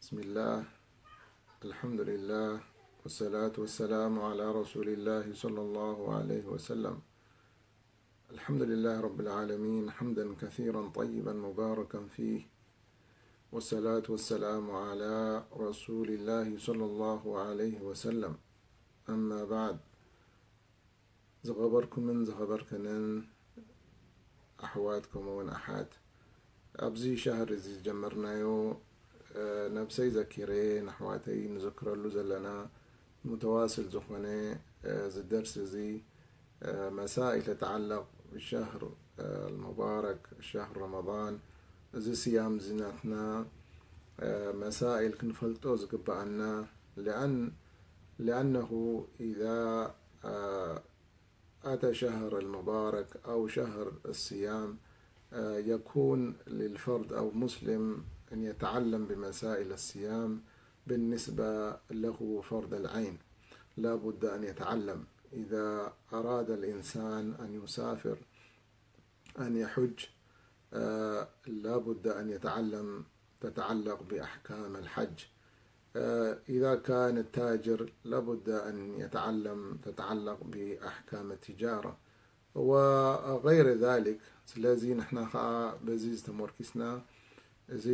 بسم الله. الحمد لله. والصلاة والسلام على رسول الله صلى الله عليه وسلم. الحمد لله رب العالمين، حمدا كثيرا طيبا مباركا فيه. والصلاة والسلام على رسول الله صلى الله عليه وسلم. أما بعد. ዝኸበርኩምን ዝኸበርክንን ኣሕዋት ከምኡውን ኣሓት፣ ኣብዚ ሻህር እዚ ዝጀመርናዮ፣ እ፣ ነብሰይ ዘኪረ ንኣሕዋተይ ንዝክረሉ ዘለና ሙተዋስል ዝኾነ፣ እ፣ እዚ ደርሲ እዚ፣ እ፣ መሳኢል ተተዓለቕ ብሸህር፣ እ፣ ኣልሙባረክ፣ ሸህር ረመዳን፣ እዚ ስያም እዚ ናትና፣ እ፣ መሳኢል ክንፈልጦ ዝግብኣና፣ لأن لأنه إذا، እ፣ أتى شهر المبارك أو شهر الصيام، آه، يكون للفرد أو مسلم أن يتعلم بمسائل الصيام بالنسبة له فرض العين. لا بد أن يتعلم. إذا أراد الإنسان أن يسافر، أن يحج، آه، لا بد أن يتعلم تتعلق بأحكام الحج. آه، إذا كان التاجر لابد أن يتعلم تتعلق بأحكام التجارة وغير ذلك. ስለዚ ንሕና ኸዓ በዚ ዝተመርኪስና እዚ፣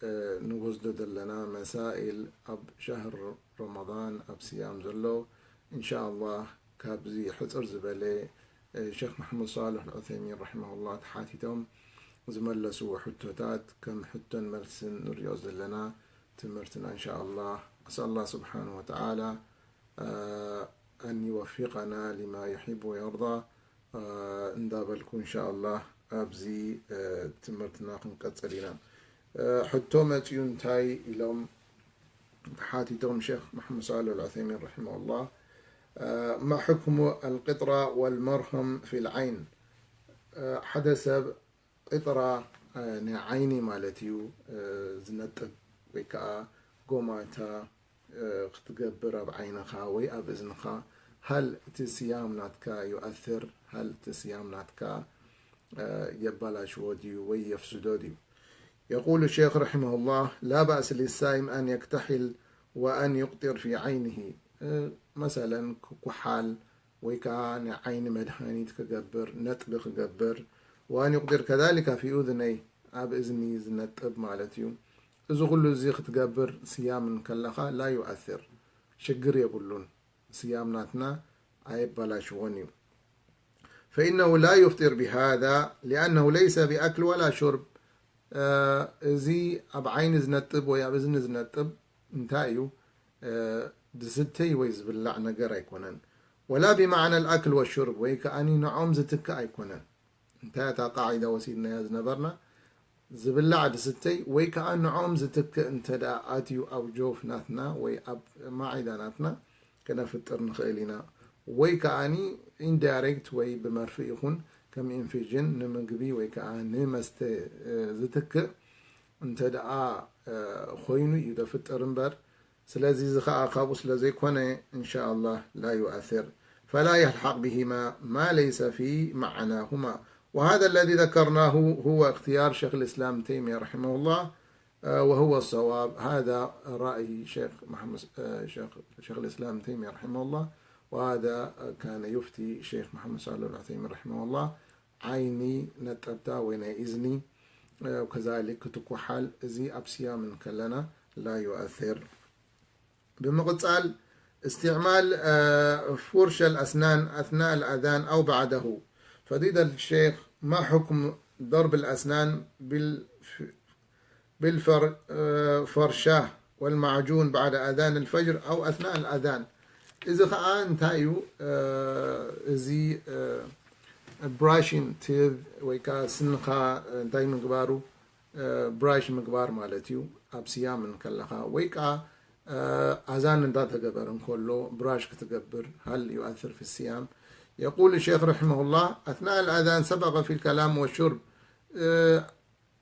እ፣ ንወስዶ ዘለና መሳኢል ኣብ ሸህር ረመዳን ኣብ ስያም ዘሎ፣ ኢንሻኣላህ ካብዚ ሕፅር ዝበለ፣ እ፣ ሸኽ መሐመድ ሳልሕ ኣልዑሰይሚን ረሒመሁላህ ተሓቲቶም ዝመለስዎ ሕቶታት ከም ሕቶን መልስን ንሪኦ ዘለና ትምህርትና ኢንሻኣላህ። أسأل الله سبحانه وتعالى، آه، أن يوفقنا لما يحب ويرضى، آه، እንዳበልኩ ኢንሻኣላህ ኣብዚ፣ እ፣ ትምህርትና ክንቀጽል ኢና። እ፣ ሕቶ መጽዩ እንታይ ኢሎም ተሓቲቶም ሸኽ መሐመድ ሳልሕ ኣልዑሰይሚን ረሒመሁላህ፣ እ፣ ما حكم القطرة والمرهم في العين؟ እ፣ ሓደ ሰብ ቅጥራ፣ እ፣ ናይ ዓይኒ ማለት እዩ፣ እ፣ ዝነጥብ ወይ ከዓ ጎማታ፣ እ፣ ክትገብር ኣብ ዓይንኻ ወይ ኣብ እዝንኻ፣ هل እቲ ስያም ናትካ يؤثر؟ هل እቲ ስያም ናትካ፣ እ፣ የባላሽዎ ድዩ ወይ የፍስዶ ድዩ? يقول الشيخ رحمه الله: لا بأس للصائم أن يكتحل وأن يقطر في عينه. እ፣ መሰለን ክኩሓል ወይ ከዓ ንዓይኒ መድሃኒት ክገብር፣ ነጥቢ ክገብር፣ وأن يقطر كذلك في أذنيه، ኣብ እዝኒ ዝነጥብ ማለት እዩ። እዚ ኩሉ እዚ ክትገብር ስያም እንከለኻ لا يؤثر፣ ሽግር የብሉን። ስያም ናትና ኣየባላሽዎን እዩ። فإنه لا يفطر بهذا لأنه ليس بأكل ولا شرب። እ፣ እዚ ኣብ ዓይኒ ዝነጥብ ወይ ኣብ እዝኒ ዝነጥብ እንታይ እዩ? እ፣ ዝስተይ ወይ ዝብላዕ ነገር ኣይኮነን። ولا بمعنى الأكل والشرب፣ ወይ ከዓኒ ንዖም ዝትክእ ኣይኮነን። እንታይ እታ ቃዒዳ ወሲድናያ ዝነበርና? ዝብላዕ ዝስተይ ወይ ከዓ ንዖም ዝትክእ እንተ ደኣ ኣትዩ ኣብ ጆፍ ናትና ወይ ኣብ ማዒዳ ናትና፣ ከነፍጥር ንኽእል ኢና። ወይ ከዓኒ ኢንዳይሬክት ወይ ብመርፍእ ይኹን ከም ኢንፊዥን ንምግቢ ወይ ከዓ ንመስተ፣ እ፣ ዝትክእ እንተ ደኣ፣ እ፣ ኮይኑ እዩ ዘፍጥር እምበር። ስለዚ እዚ ኸዓ ካብኡ ስለ ዘይኮነ፣ إن شاء الله لا يؤثر، فلا يلحق بهما ما ليس في معناهما. وهذا الذي ذكرناه هو اختيار شيخ الإسلام تيمية رحمه الله، آه، وهو الصواب. هذا رأي شيخ محمد، آه، شيخ، شيخ الإسلام تيمية رحمه الله، وهذا كان يفتي شيخ محمد صالح العثيمين رحمه الله. ዓይኒ ነጠብታ ወይ ናይ እዝኒ፣ እ፣ ከዛሊክ ክትኩሓል፣ እዚ ኣብ ስያም እንከለና لا يؤثر። ብምቕጻል፣ استعمال، እ፣ فرش الأسنان أثناء الأذان أو بعده. فضيلة الشيخ، ما حكم ضرب الأسنان بال-، بالفر-، እ፣ فرشاة والمعجون بعد أذان الفجر أو أثناء الأذان؟ እዚ ኸዓ እንታይ እዩ? እ፣ እዚ፣ እ፣ ብራሽን ቲዝ ወይ ከዓ ስንኻ፣ እ፣ እንታይ ምግባሩ? እ፣ ብራሽ ምግባር ማለት እዩ። ኣብ ስያም እንከለኻ ወይ ከዓ፣ እ፣ ኣዛን እንዳተገበረ እንከሎ ብራሽ ክትገብር، هل يؤثر في الصيام؟ يقول الشيخ رحمه الله: أثناء الأذان سبق في الكلام والشرب. እ፣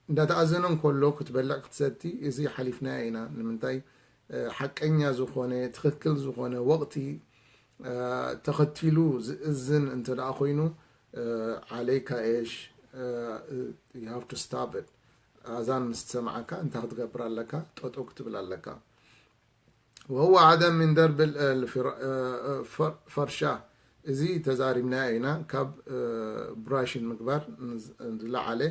እንዳተኣዘነ እንከሎ ክትበልዕ ክትሰቲ፣ እዚ ሓሊፍናዮ ኢና። ንምንታይ? እ፣ ሓቀኛ ዝኾነ፣ ትኽክል ዝኾነ ወቕቲ፣ እ፣ ተኸቲሉ ዝእዝን እንተ ደኣ ኮይኑ፣ እ፣ عليك إيش؟ እ፣ you have to stop it. ኣዛን ምስ ትሰምዓካ እንታይ ክትገብር ኣለካ? ጠጠው ክትብል ኣለካ። وهو عدم من درب ال- الفر- ፈርሻ፣ እዚ ተዛሪብናዮ ኢና። ካብ ብራሽን ምግባር ዝለዓለ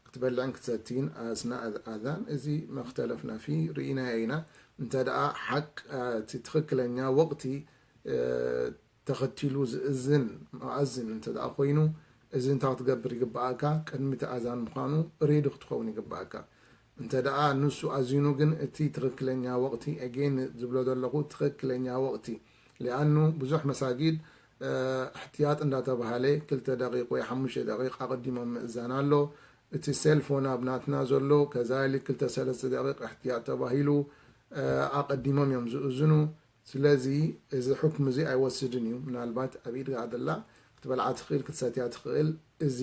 ክትበልዕን ክትሰትይን ኣስና ኣዛን፣ እዚ መክተለፍና ፊ ርኢናዮ ኢና። እንተ ደኣ ሓቅ እቲ ትኽክለኛ ወቕቲ ተኸቲሉ ዝእዝን መኣዝን እንተ ደኣ ኮይኑ፣ እዚ እንታይ ክትገብር ይግብኣካ? ቅድሚ እቲ ኣዛን ምዃኑ ሬዲ ክትኸውን ይግብኣካ። እንተ ደኣ ንሱ ኣዚኑ ግን እቲ ትኽክለኛ ወቕቲ፣ ኣጌን ዝብሎ ዘለኹ ትኽክለኛ ወቕቲ፣ ሊኣኑ ብዙሕ መሳጊድ እሕትያጥ እንዳተባሃለ ክልተ ደቂቕ ወይ ሓሙሽተ ደቂቕ ኣቐዲሞም ምእዛን ኣሎ። እቲ ሴልፎን ኣብ ናትና ዘሎ ከዛሊ ክልተ ሰለስተ ደቂቕ እሕትያጥ ተባሂሉ ኣቐዲሞም እዮም ዝእዝኑ። ስለዚ እዚ ሕክም እዚ ኣይወስድን እዩ። ምናልባት ኣብ ኢድካ ዘላ ክትበልዓ ትኽእል፣ ክትሰትያ ትኽእል። እዚ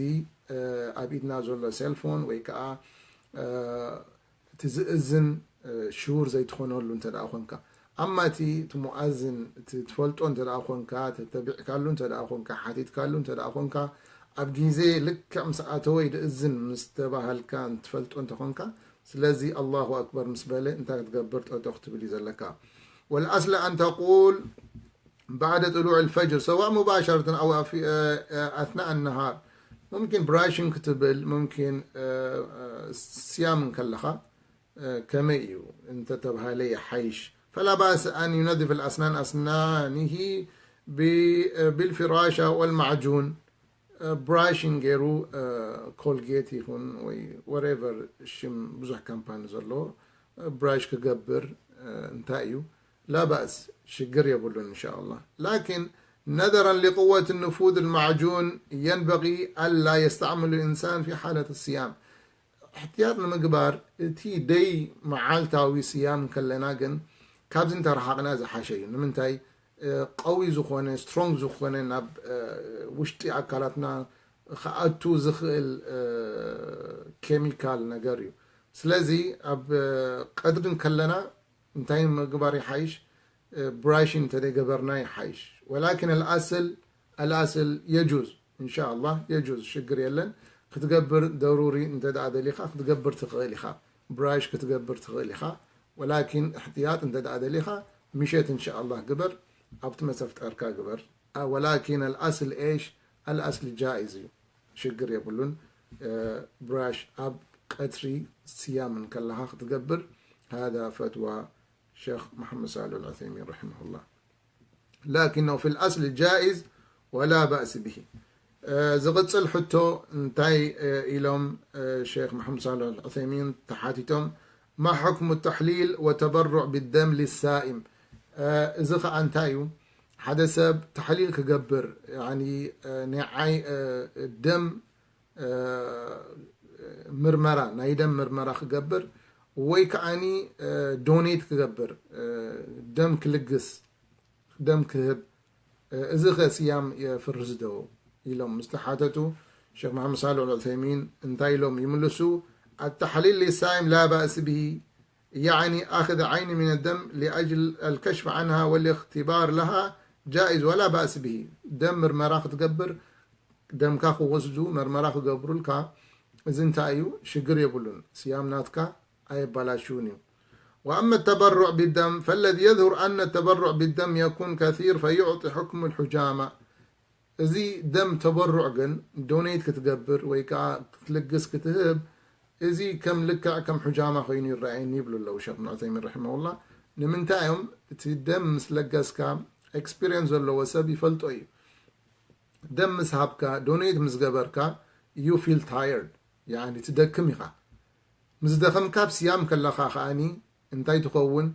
ኣብ ኢድና ዘሎ ሴልፎን ወይ ከዓ እቲ ዝእዝን ሽውር ዘይትኾነሉ እንተ ደኣ ኮንካ፣ ኣማ እቲ እቲ ሙኣዝን እቲ ትፈልጦ እንተ ደኣ ኮንካ፣ ተተቢዕካሉ እንተ ደኣ ኮንካ፣ ሓቲትካሉ እንተ ደኣ ኮንካ፣ ኣብ ግዜ ልክዕ ምስ ኣተወ ይድእዝን ምስ ተባሃልካ ትፈልጦ እንተ ኮንካ፣ ስለዚ ኣላሁ ኣክበር ምስ በለ እንታይ ክትገብር ጠጠው ክትብል እዩ ዘለካ። والأصل أن تقول بعد طلوع الفجر سواء مباشرة أو في أثناء النهار. ممكن ብራሽን ክትብል፣ ممكن ስያም እንከለኻ ከመይ እዩ እንተ ተብሃለ ይሓይሽ። فلا بأس أن ينظف الأسنان أسنانه بالفراشة والمعجون. ብራሽን ገይሩ ኮልጌት ይኹን ወይ whatever ሽም ብዙሕ ካምፓኒ ዘሎ ብራሽ ክገብር እንታይ እዩ لا بأس ሽግር የብሉን إن شاء الله. لكن نظرا لقوة نفوذ المعجون ينبغي ألا يستعمل الإنسان في حالة الصيام. እሕትያጥ ንምግባር እቲ ደይ መዓልታዊ ስያም ከለና ግን ካብዚ እንተረሓቕና ዝሓሸ እዩ። ንምንታይ? ቀዊ ዝኾነ ስትሮንግ ዝኾነ ናብ ውሽጢ ኣካላትና ክኣቱ ዝኽእል ኬሚካል ነገር እዩ። ስለዚ ኣብ ቀድሪ ከለና እንታይ ምግባር ይሓይሽ? ብራሽን እንተደይገበርና ይሓይሽ። ولكن الأصل الأصل يجوز إن شاء الله يجوز ሽግር የለን። ክትገብር ደሩሪ እንተ ደኣ ደሊኻ ክትገብር ትኽእል ኢኻ። ብራሽ ክትገብር ትኽእል ኢኻ። ولكن እሕትያጥ እንተ ደኣ ደሊኻ ምሸት إن شاء الله ግበር። ኣብቲ መሰፍጠርካ ግበር። ولكن الأصل إيش؟ الأصل جائز እዩ። ሽግር የብሉን። ብራሽ ኣብ ቀትሪ ስያም እንከለኻ ክትገብር هذا فتوى شيخ محمد صالح العثيمين رحمه الله. لكنه في الأصل جائز ولا بأس به. ዝቕጽል ሕቶ እንታይ ኢሎም ሸይኽ መሓመድ ሳልሕ ኣልዑሰይሚን ተሓቲቶም ما حكم التحليل والتبرع بالدم للصائم؟ እዚ ኸዓ እንታይ እዩ? ሓደ ሰብ ተሕሊል ክገብር ናይ ደም ምርመራ ናይ ደም ምርመራ ክገብር ወይ ከዓኒ ዶኔት ክገብር ደም ክልግስ ደም ክህብ እዚ ኸ ስያም የፍርስ ዶ ኢሎም ምስ ተሓተቱ ሸክ መሓመድ ሳልሕ ዑሰይሚን እንታይ ኢሎም ይምልሱ? التحليل للصائم لا بأس به، يعني أخذ عين من الدم لأجل الكشف عنها والاختبار لها جائز ولا بأس به. ደም ምርመራ ክትገብር ደምካ ክወስዱ መርመራ ክገብሩልካ እዚ እንታይ እዩ ሽግር የብሉን። ስያም ናትካ ኣየባላሽውን እዩ። وأما التبرع بالدم فالذي يظهر أن التبرع بالدم يكون كثير فيعطي حكم الحجامة. እዚ ደም ተበሩዕ ግን ዶኔት ክትገብር ወይ ከዓ ክትልግስ ክትህብ እዚ ከም ልክዕ ከም ሕጃማ ኮይኑ ይረኣየኒ ይብሉ ኣለዉ ሸክ ብን ዑሰይሚን ረሒመሁላ። ንምንታይ እዮም? እቲ ደም ምስ ለገስካ ኤክስፒሪየንስ ዘለዎ ሰብ ይፈልጦ እዩ። ደም ምስ ሃብካ ዶኔት ምስ ገበርካ you feel tired ያኒ ትደክም ኢኻ። ምስ ደኸምካ ኣብ ስያም ከለኻ ከኣኒ እንታይ ትኸውን?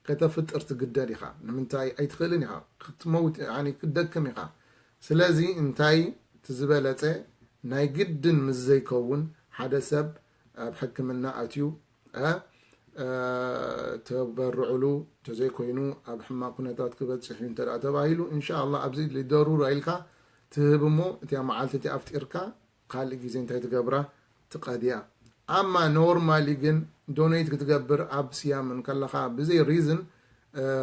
ከተፍጥር ትግደድ ኢኻ። ንምንታይ ኣይትኽእልን ኢኻ ክትመውት ክትደክም ኢኻ። ስለዚ እንታይ እቲ ዝበለፀ ናይ ግድን ምስ ዘይከውን ሓደ ሰብ ኣብ ሕክምና ኣትዩ ተበርዕሉ እንተዘይኮይኑ ኣብ ሕማቅ ኩነታት ክበፅሕ እዩ እንተ ተባሂሉ እንሻ ኣላ ኣብዚ ሊደሩራ ኢልካ ትህብ እሞ እቲያ መዓልቲ እቲ ኣፍጢርካ ካልእ ግዜ እንታይ ትገብራ ትቀድያ። ኣማ ኖርማሊ ግን ዶኔት ክትገብር ኣብ ስያምን ከለኻ ብዘይ ሪዝን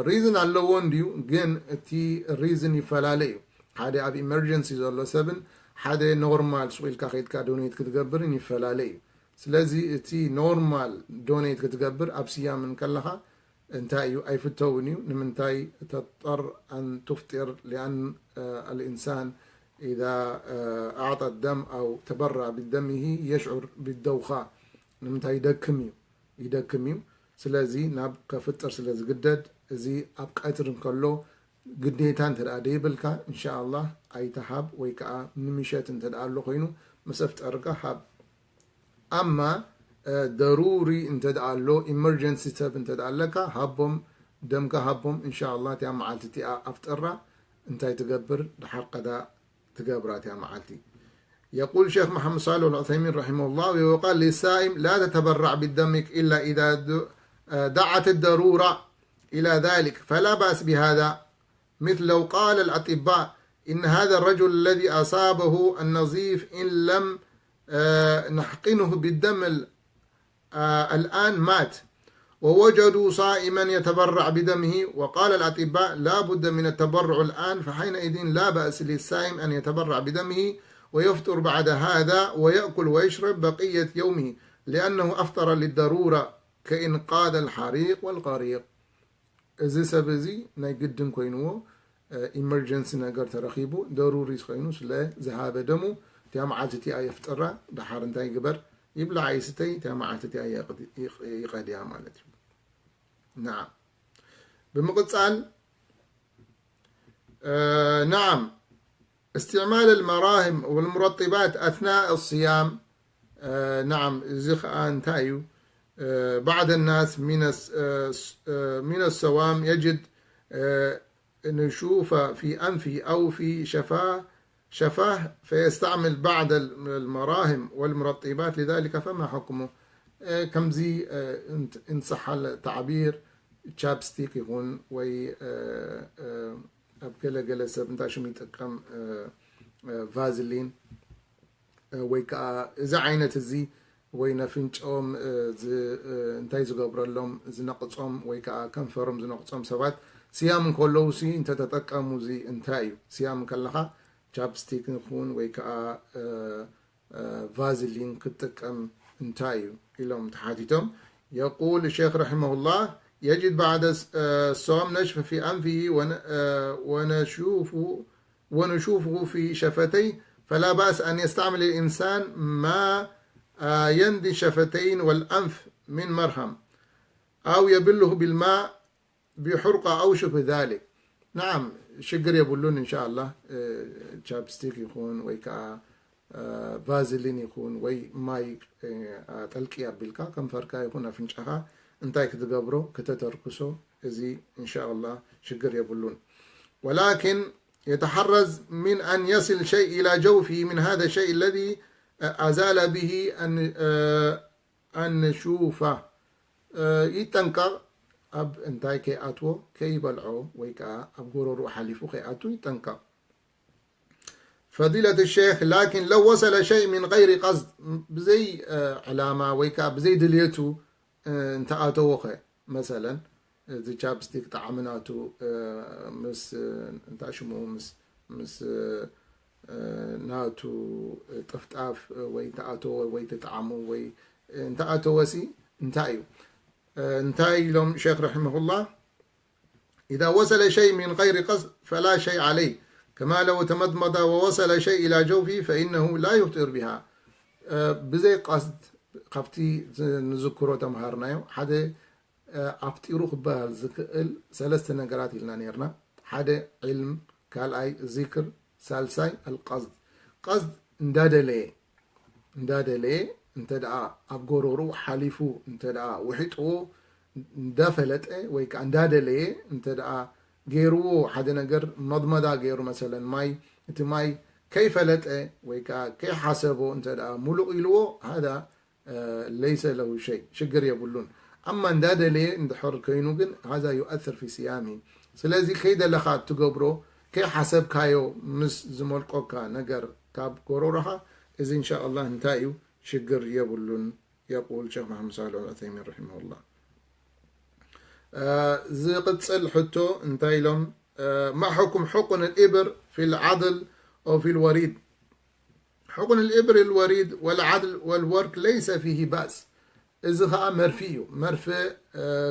ሪዝን ኣለዎ እንድዩ ግን እቲ ሪዝን ይፈላለ እዩ። ሓደ ኣብ ኢመርጀንሲ ዘሎ ሰብን ሓደ ኖርማል ሱቕ ኢልካ ከይድካ ዶኔት ክትገብርን ይፈላለ እዩ። ስለዚ እቲ ኖርማል ዶኔት ክትገብር ኣብ ስያም እንከለኻ እንታይ እዩ ኣይፍተውን እዩ። ንምንታይ ተጠር ኣን ቱፍጢር ሊኣን ኣልኢንሳን ኢዛ ኣዕጣ ደም ኣው ተበራ ብደምሂ የሽዑር ብደውኻ ንምንታይ ይደክም እዩ ይደክም እዩ። ስለዚ ናብ ከፍጥር ስለ ዝግደድ እዚ ኣብ ቀትር እንከሎ ግዴታ እንተ ደኣ ደይብልካ እንሻ ኣላህ ኣይትሃብ፣ ወይ ከዓ ንምሸት እንተ ደኣ ኣሎ ኮይኑ ምስ ኣፍጠርካ ሃብ። ኣማ ደሩሪ እንተ ደኣ ኣሎ ኢመርጀንሲ ሰብ እንተ ደኣ ኣለካ ሃቦም፣ ደምካ ሃቦም። እንሻ ኣላህ እቲኣ መዓልቲ እቲኣ ኣፍጠራ እንታይ ትገብር ድሓር ቀዳ ትገብራ እቲኣ መዓልቲ። يقول شيخ محمد صالح العثيمين رحمه الله: ويقال للصائم لا تتبرع بدمك إلا إذا دعت الضرورة إلى ذلك، فلا بأس بهذا، مثل لو قال الأطباء إن هذا الرجل الذي أصابه النزيف إن لم نحقنه بالدم الآن مات، ووجدوا صائما يتبرع بدمه، وقال الأطباء لا بد من التبرع الآن، فحينئذ لا بأس للصائم أن يتبرع بدمه ويفطر بعد هذا ويأكل ويشرب بقية يومه، لأنه أفطر للضرورة كإنقاذ الحريق والغريق. እዚ ሰብ እዚ ናይ ግድን ኮይንዎ ኢመርጀንሲ ነገር ተረኺቡ ደሩሪ ኮይኑ ስለ ዝሃበ ደሙ እቲኣ መዓልቲ እቲኣ የፍጥራ። ደሓር እንታይ ይግበር? ይብላዕ ይስተይ፣ እቲኣ መዓልቲ እቲኣ ይቐድያ ማለት እዩ። ናዓም። ብምቕጻል ናዓም استعمال المراهم والمرطبات أثناء الصيام نعم እዚ ከዓ እንታይ እዩ بعض الناس من من الصوام يجد نشوف في أنفه أو في شفاه شفاه فيستعمل بعض المراهم والمرطبات لذلك فما حكمه ከምዚ إن صح التعبير ቻፕስቲክ ይኹን ወይ ኣብ ገለ ገለ ሰብ እንታይ ሽሙ ይጥቀም ቫዝሊን ወይ ከዓ እዚ ዓይነት እዚ ወይ ነፍንጮም እንታይ ዝገብረሎም ዝነቕጾም ወይ ከዓ ከንፈሮም ዝነቕጾም ሰባት ስያም እንከለዉ ሲ እንተተጠቀሙ እዚ እንታይ እዩ? ስያም ከለኻ ቻፕስቲክ ይኹን ወይ ከዓ ቫዝሊን ክትጥቀም እንታይ እዩ ኢሎም ተሓቲቶም። يقول الشيخ رحمه الله: يجد بعد الصوم نشف في أنفه ونشوف ونشوفه في شفتيه، فلا بأس أن يستعمل الإنسان ما يندي الشفتين والأنف من مرهم أو يبله بالماء بحرقة أو شبه ذلك. نعم ሽግር የብሉን إن شاء الله ቻፕስቲክ ይኹን ወይ ከዓ ቫዝሊን ይኹን ወይ ማይ ጠልቂ ኣቢልካ ከንፈርካ ይኹን ኣፍንጫኻ እንታይ ክትገብሮ ከተተርክሶ እዚ إن شاء الله ሽግር የብሉን ولكن يتحرز من أن يصل شيء إلى جوفه من هذا الشيء الذي أزال به النشوفة ይጠንቀቕ ኣብ እንታይ ከይኣትዎ ከይበልዖ ወይ ከዓ ኣብ ጎረርኡ ሓሊፉ ከይኣቱ ይጠንቀቕ فضيلة الشيخ لكن لو وصل شيء من غير قصد ብዘይ ዕላማ ወይ ከዓ ብዘይ ድልየቱ እንተኣተዎ ኸ مثلا እዚ ቻፕስቲክ ጣዕሚ ናቱ ምስ እንታይ ሽሙ ምስ ምስ ናቱ ጥፍጣፍ ወይ እንተኣተወ ወይ ተጣዕሙ ወይ እንተኣተወ ሲ እንታይ እዩ እንታይ ኢሎም ሸክ رحمه الله إذا وصل شيء من غير قصد فلا شيء عليه كما لو تمضمض ووصل شيء إلى جوفه فإنه لا يفطر بها ብዘይ ቀስድ ካብቲ ንዝክሮ ተምሃርናዮ ሓደ ኣፍጢሩ ክበሃል ዝክእል ሰለስተ ነገራት ኢልና ነርና ሓደ ዕልም ካልኣይ ዚክር ሳልሳይ ኣልቀስድ ቀስድ እንዳደለየ እንዳደለየ እንተ ደኣ ኣብ ጎረሩ ሓሊፉ እንተ ደኣ ውሒጥዎ እንዳፈለጠ ወይ ከዓ እንዳደለየ እንተ ደኣ ገይርዎ ሓደ ነገር መድመዳ ገይሩ መሰለን ማይ እቲ ማይ ከይፈለጠ ወይ ከዓ ከይሓሰቦ እንተ ደኣ ሙሉቕ ኢልዎ ሃዳ ለይሰ ለሁ ሸይ ሽግር የብሉን ኣማ እንዳደለየ እንድሕር ከይኑ ግን ሃዛ ዩኣስር ፊ ስያሚ ስለዚ ከይደለኻ እትገብሮ ከይሓሰብካዮ ምስ ዝመልቆካ ነገር ካብ ጎሮሮኻ እዚ እንሻ ኣላህ እንታይ እዩ ሽግር የብሉን የቁል ሸክ መሓመድ ሳልሕ ኣልዑሰይሚን ረሒመሁላህ ዝቕፅል ሕቶ እንታይ ኢሎም ما حكم حقن الإبر في العضل أو في الوريد حقن الإبر الوريد والعدل والورك ليس فيه بأس. እዚ ኸዓ መርፍእ እዩ። መርፍእ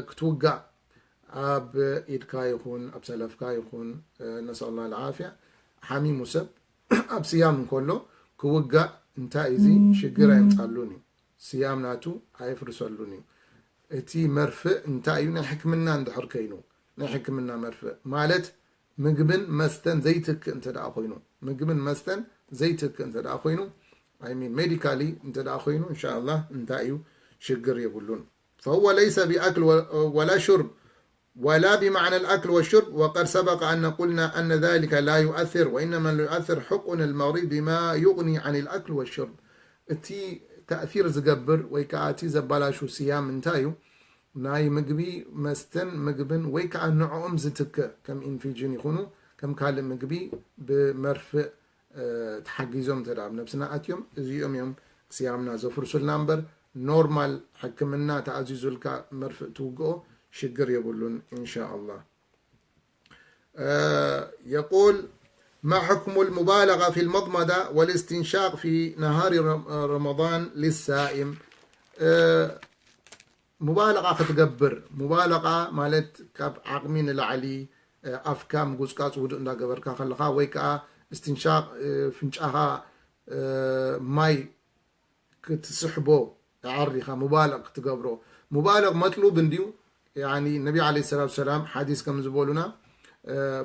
ክትውጋእ ኣብ ኢድካ ይኹን ኣብ ሰለፍካ ይኹን፣ ነስኣሉላህ ልዓፍያ፣ ሓሚሙ ሰብ ኣብ ስያም እንከሎ ክውጋእ እንታይ እዚ ሽግር ኣየምፃሉን እዩ። ስያም ናቱ ኣየፍርሰሉን እዩ። እቲ መርፍእ እንታይ እዩ? ናይ ሕክምና እንድሕር ከይኑ፣ ናይ ሕክምና መርፍእ ማለት ምግብን መስተን ዘይትክእ እንተ ደኣ ኮይኑ፣ ምግብን መስተን ዘይትክእ እንተ ደኣ ኮይኑ፣ I mean medically እንተ ደኣ ኮይኑ፣ እንሻኣላህ እንታይ እዩ ሽግር የብሉን። فهو ليس بأكل و- ولا شرب ولا بمعنى الأكل والشرب، وقد سبق أن قلنا أن ذلك لا يؤثر، وإنما يؤثر حقن المريض بما يغني عن الأكل والشرب. እቲ ተእሲር ዝገብር ወይ ከዓ እቲ ዘባላሹ ስያም እንታይ እዩ? ናይ ምግቢ መስተን ምግብን ወይ ከዓ ንዕኦም ዝትክእ ከም ኢንፊጅን ይኹኑ ከም ካልእ ምግቢ ብመርፍእ ተሓጊዞም እንተ ደኣ ኣብ ነብስና ኣትዮም፣ እዚኦም እዮም ስያምና ዘፍርሱልና እምበር ኖርማል ሕክምና ተኣዚዙልካ መርፍእ ትውግኦ ሽግር የብሉን ኢንሻኣላህ። يقول: ما حكم المبالغة في المضمضة والاستنشاق في نهار رم- رمضان للصائم؟ ሙባለቓ ክትገብር፣ ሙባለቓ ማለት ካብ ዓቕሚ ንላዕሊ ኣፍካ ምጉፅቃፅ ውዱእ እንዳገበርካ ከለኻ ወይ ከዓ እስትንሻቕ ፍንጫኻ ማይ ክትስሕቦ ኣዕሪኻ ሙባለቕ ክትገብሮ። ሙባለቕ መጥሉብ እንድዩ። ያኒ ነቢ ዓለይሂ ሰላቱ ሰላም ሓዲስ ከም ዝበሉና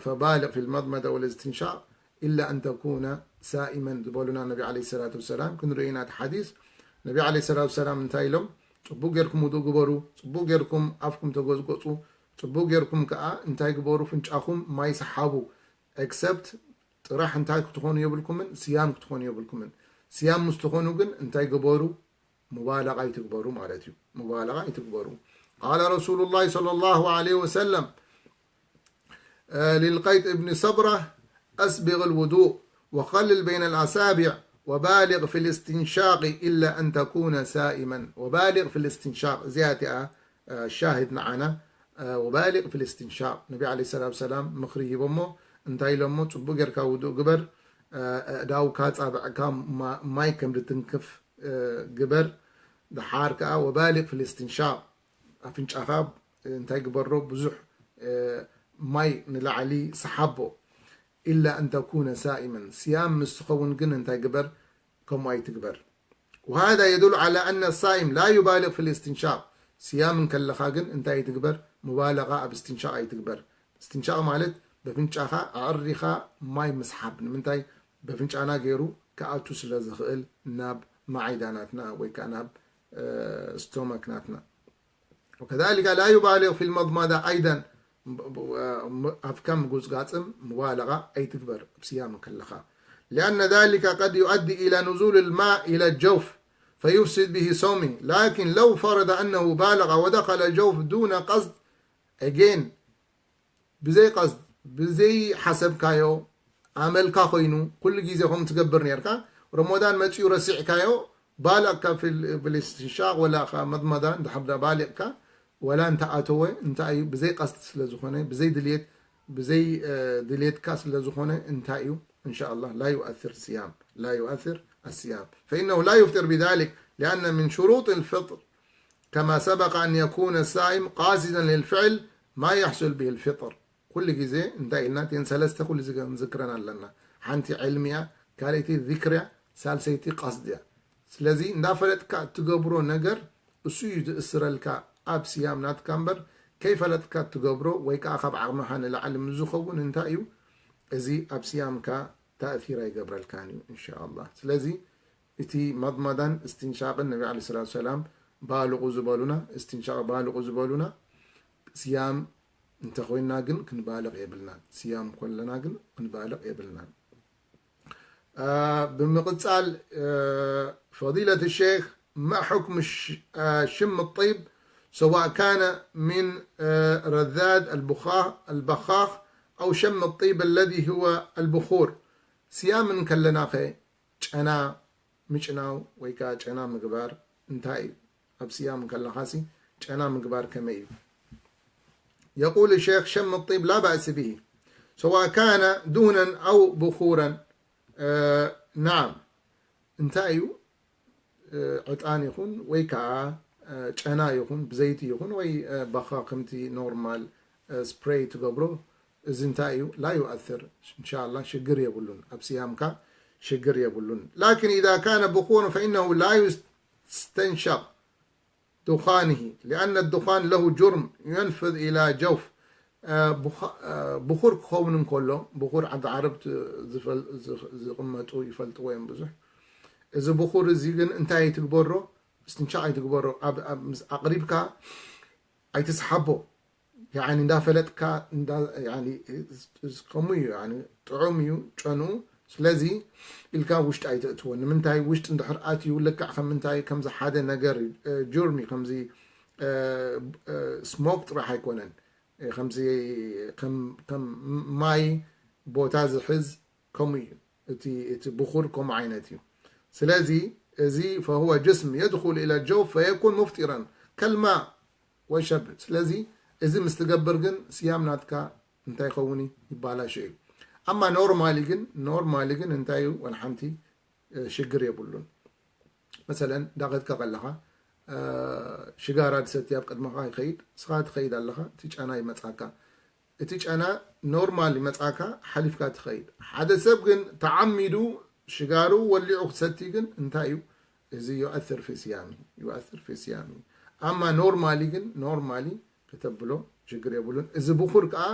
ፈባልቕ ፊል መድመደ ወል እስትንሻቕ ኢላ ኣን ተኩነ ሳኢመን ዝበሉና ነቢ ዓለይሂ ሰላቱ ወሰላም ክንርኢ ኢና። እቲ ሓዲስ ነቢ ዓለይሂ ሰላቱ ወሰላም እንታይ ኢሎም? ጽቡቕ ጌርኩም ውዱእ ግበሩ፣ ጽቡቕ ጌርኩም ኣፍኩም ተጎዝጎጹ፣ ጽቡቕ ጌርኩም ከኣ እንታይ ግበሩ? ፍንጫኹም ማይ ሰሓቡ። ኤክሰፕት ጥራሕ እንታይ ክትኾኑ የብልኩምን? ስያም ክትኾኑ የብልኩምን። ስያም ምስ ትኾኑ ግን እንታይ ግበሩ? ሙባለቓ ኣይትግበሩ ማለት እዩ። ሙባለቓ ኣይትግበሩ። ቃለ ረሱሉላሂ ሰለላሁ ዐለይሂ ወሰለም ሊልቀይጥ እብኒ ሰብራ ኣስቢቕ ልውዱእ ወኸልል በይነ ልኣሳቢዕ ወባሊቕ ፊ ልእስትንሻቂ ኢላ ኣን ተኩነ ሳኢመን። ወባሊቕ ፊ ልእስትንሻቅ እዚኣ እቲኣ ሻሂድ ንዓና። ወባሊቕ ፊ ልእስትንሻቅ ነቢ ዓለይሂ ሰላቱ ሰላም ምኽሪ ሂቦሞ እንታይ ኢሎሞ? ጽቡቕ ጌርካ ውዱእ ግበር፣ ኣእዳውካ ጻብዕካ ማይ ከም ዝትንክፍ ግበር። ደሓር ከኣ ወባሊቕ ፊ ልእስትንሻቅ ኣፍንጫኻ እንታይ ግበሮ? ብዙሕ ማይ ንላዕሊ ሰሓቦ። ኢላ ኣን ተኩነ ሳኢመን፣ ስያም ምስ ትኸውን ግን እንታይ ግበር? ከምኡ ኣይትግበር። وهذا يدل على أن الصائم لا يبالغ في الاستنشاق። ስያም እንከለኻ ግን እንታይ ኣይትግበር? ሙባለቓ ኣብ እስትንሻቕ ኣይትግበር። እስትንሻቕ ማለት በፍንጫኻ ኣዕሪኻ ማይ ምስሓብ። ንምንታይ? በፍንጫና ገይሩ ክኣቱ ስለ ዝኽእል ናብ መዓይዳ ናትና ወይ ከዓ ናብ ስቶመክ ናትና። وكذلك لا يبالغ في المضمضة أيضا። ኣፍካ ምጉጽጋጽን ሙባለቓ ኣይትግበር ኣብ ስያም ከለኻ። لأن ذلك قد يؤدي إلى نزول الماء إلى الجوف فيفسد به صومه. لكن لو فرض أنه بالغ ودخل الجوف دون قصد، again ብዘይ ቀስድ ብዘይ ሓሰብካዮ ኣመልካ ኮይኑ ኩሉ ግዜ ከም ትገብር ነርካ። ረመዳን መጺኡ ረሲዕካዮ ባለቕካ ፊል- ፊል እስትንሻቕ ወላ ኻ መድመዳ እንድሕር ዳ ባሊቕካ ወላ እንተኣተወ እንታይ እዩ ብዘይ ቀስድ ስለ ዝኾነ ብዘይ ድልየት ብዘይ ድልየትካ ስለ ዝኾነ እንታይ እዩ እንሻ ኣላህ ላ ዩኣስር ስያም ላ ዩኣስር ኣስያም ፈኢነሁ ላ ዩፍጥር ቢዛሊክ ሊኣነ ምን ሽሩጥ ልፍጥር كما سبق أن يكون الصائم قاصدا للفعل ما يحصل به الفطر. ኩሉ ግዜ እንታይ ኢልና እተን ሰለስተ ኩሉ ግዜ ንዝክረን ኣለና። ሓንቲ ዕልሚ እያ፣ ካልኣይቲ ዚክር እያ፣ ሳልሰይቲ ቀስድ እያ። ስለዚ እንዳፈለጥካ እትገብሮ ነገር እሱ እዩ ዝእስረልካ ኣብ ስያም ናትካ እምበር ከይፈለጥካ እትገብሮ ወይ ከዓ ካብ ዓቕምኻ ንላዕሊ ምስ ዝኸውን እንታይ እዩ እዚ ኣብ ስያምካ ተእሲር ኣይገብረልካን እዩ እንሻ ኣላህ። ስለዚ እቲ መድመዳን እስትንሻቅን ነቢ ዓለይሂ ሰላቱ ሰላም ባልቁ ዝበሉና እስትንሻቅ ባልቁ ዝበሉና ስያም እንተኮይና ግን ክንባልቅ የብልናን። ስያም ኮለና ግን ክንባልቅ የብልናን። ብምቅጻል ፈዲለት ሸይኽ ما حكم شم الطيب سواء كان من رذاذ البخاخ أو شم الطيب الذي هو البخور. ስያም እንከለናኸ ጨና ምጭናው ወይ ከዓ ጨና ምግባር እንታይ እዩ? ኣብ ስያም ከለኻሲ ጨና ምግባር ከመይ እዩ? يقول الشيخ شم الطيب لا بأس به سواء كان دهنا أو بخورا. نعم እንታይ እዩ ዕጣን ይኹን ወይ ከዓ ጨና ይኹን ብዘይቲ ይኹን ወይ ባኻ ከምቲ ኖርማል ስፕሬይ ትገብሮ፣ እዚ እንታይ እዩ ላ ዩኣثር። እንሻላ ሽግር የብሉን፣ ኣብ ስያምካ ሽግር የብሉን። ላኪን ኢዛ ካነ ብኹር ፈኢነሁ ላ ዩስተንሸቅ ዱኻንሂ ሊኣነ ዱኻን ለሁ ጁርም ዩንፍዝ ኢላ ጀውፍ። ብኹር ክኸውን እንከሎ ብኹር ዓዲ ዓረብ ዝቕመጡ ይፈልጥዎ እዮም ብዙሕ። እዚ ብኹር እዚ ግን እንታይ ኣይትግበሮ፣ ምስትንሻቕ ኣይትግበሮ። ኣቅሪብካ ኣይትስሓቦ። ያኒ እንዳፈለጥካ ከምኡ እዩ፣ ጥዑም እዩ ጨንኡ። ስለዚ ኢልካ ውሽጢ ኣይተእትዎ። ንምንታይ ውሽጢ እንድሕር ኣትዩ ልክዕ ከም ምንታይ ከምዚ ሓደ ነገር ጁርሚ ከምዚ ስሞክ ጥራሕ ኣይኮነን፣ ከምዚ ከም ማይ ቦታ ዝሕዝ ከምኡ እዩ። እቲ ብኹር ከምኡ ዓይነት እዩ። ስለዚ እዚ ፈሁወ ጅስም የድኹል ኢለ ጀውፍ ፈየኩን ሙፍጢረን ከልማ ወሸብ። ስለዚ እዚ ምስ ትገብር ግን ስያም ናትካ እንታይ ይኸውን እዩ? ይባላሾ እዩ። ኣማ ኖርማሊ ግን ኖርማሊ ግን እንታይ እዩ? ወላ ሓንቲ ሽግር የብሉን። መሰለን ዳኸድካ ከለኻ ሽጋራ ድሰቲ ኣብ ቅድመኻ ይኸይድ፣ ንስኻ ትኸይድ ኣለኻ፣ እቲ ጨና ይመፃካ። እቲ ጨና ኖርማል ይመፃካ፣ ሓሊፍካ ትኸይድ። ሓደ ሰብ ግን ተዓሚዱ ሽጋሩ ወሊዑ ክሰቲ ግን እንታይ እዩ? እዚ ዩኣثር ፊ ስያሚ ዩኣثር ፊ ስያሚ። ኣማ ኖርማሊ ግን ኖርማሊ ከተብሎ ሽግር የብሉን። እዚ ብኹር ከዓ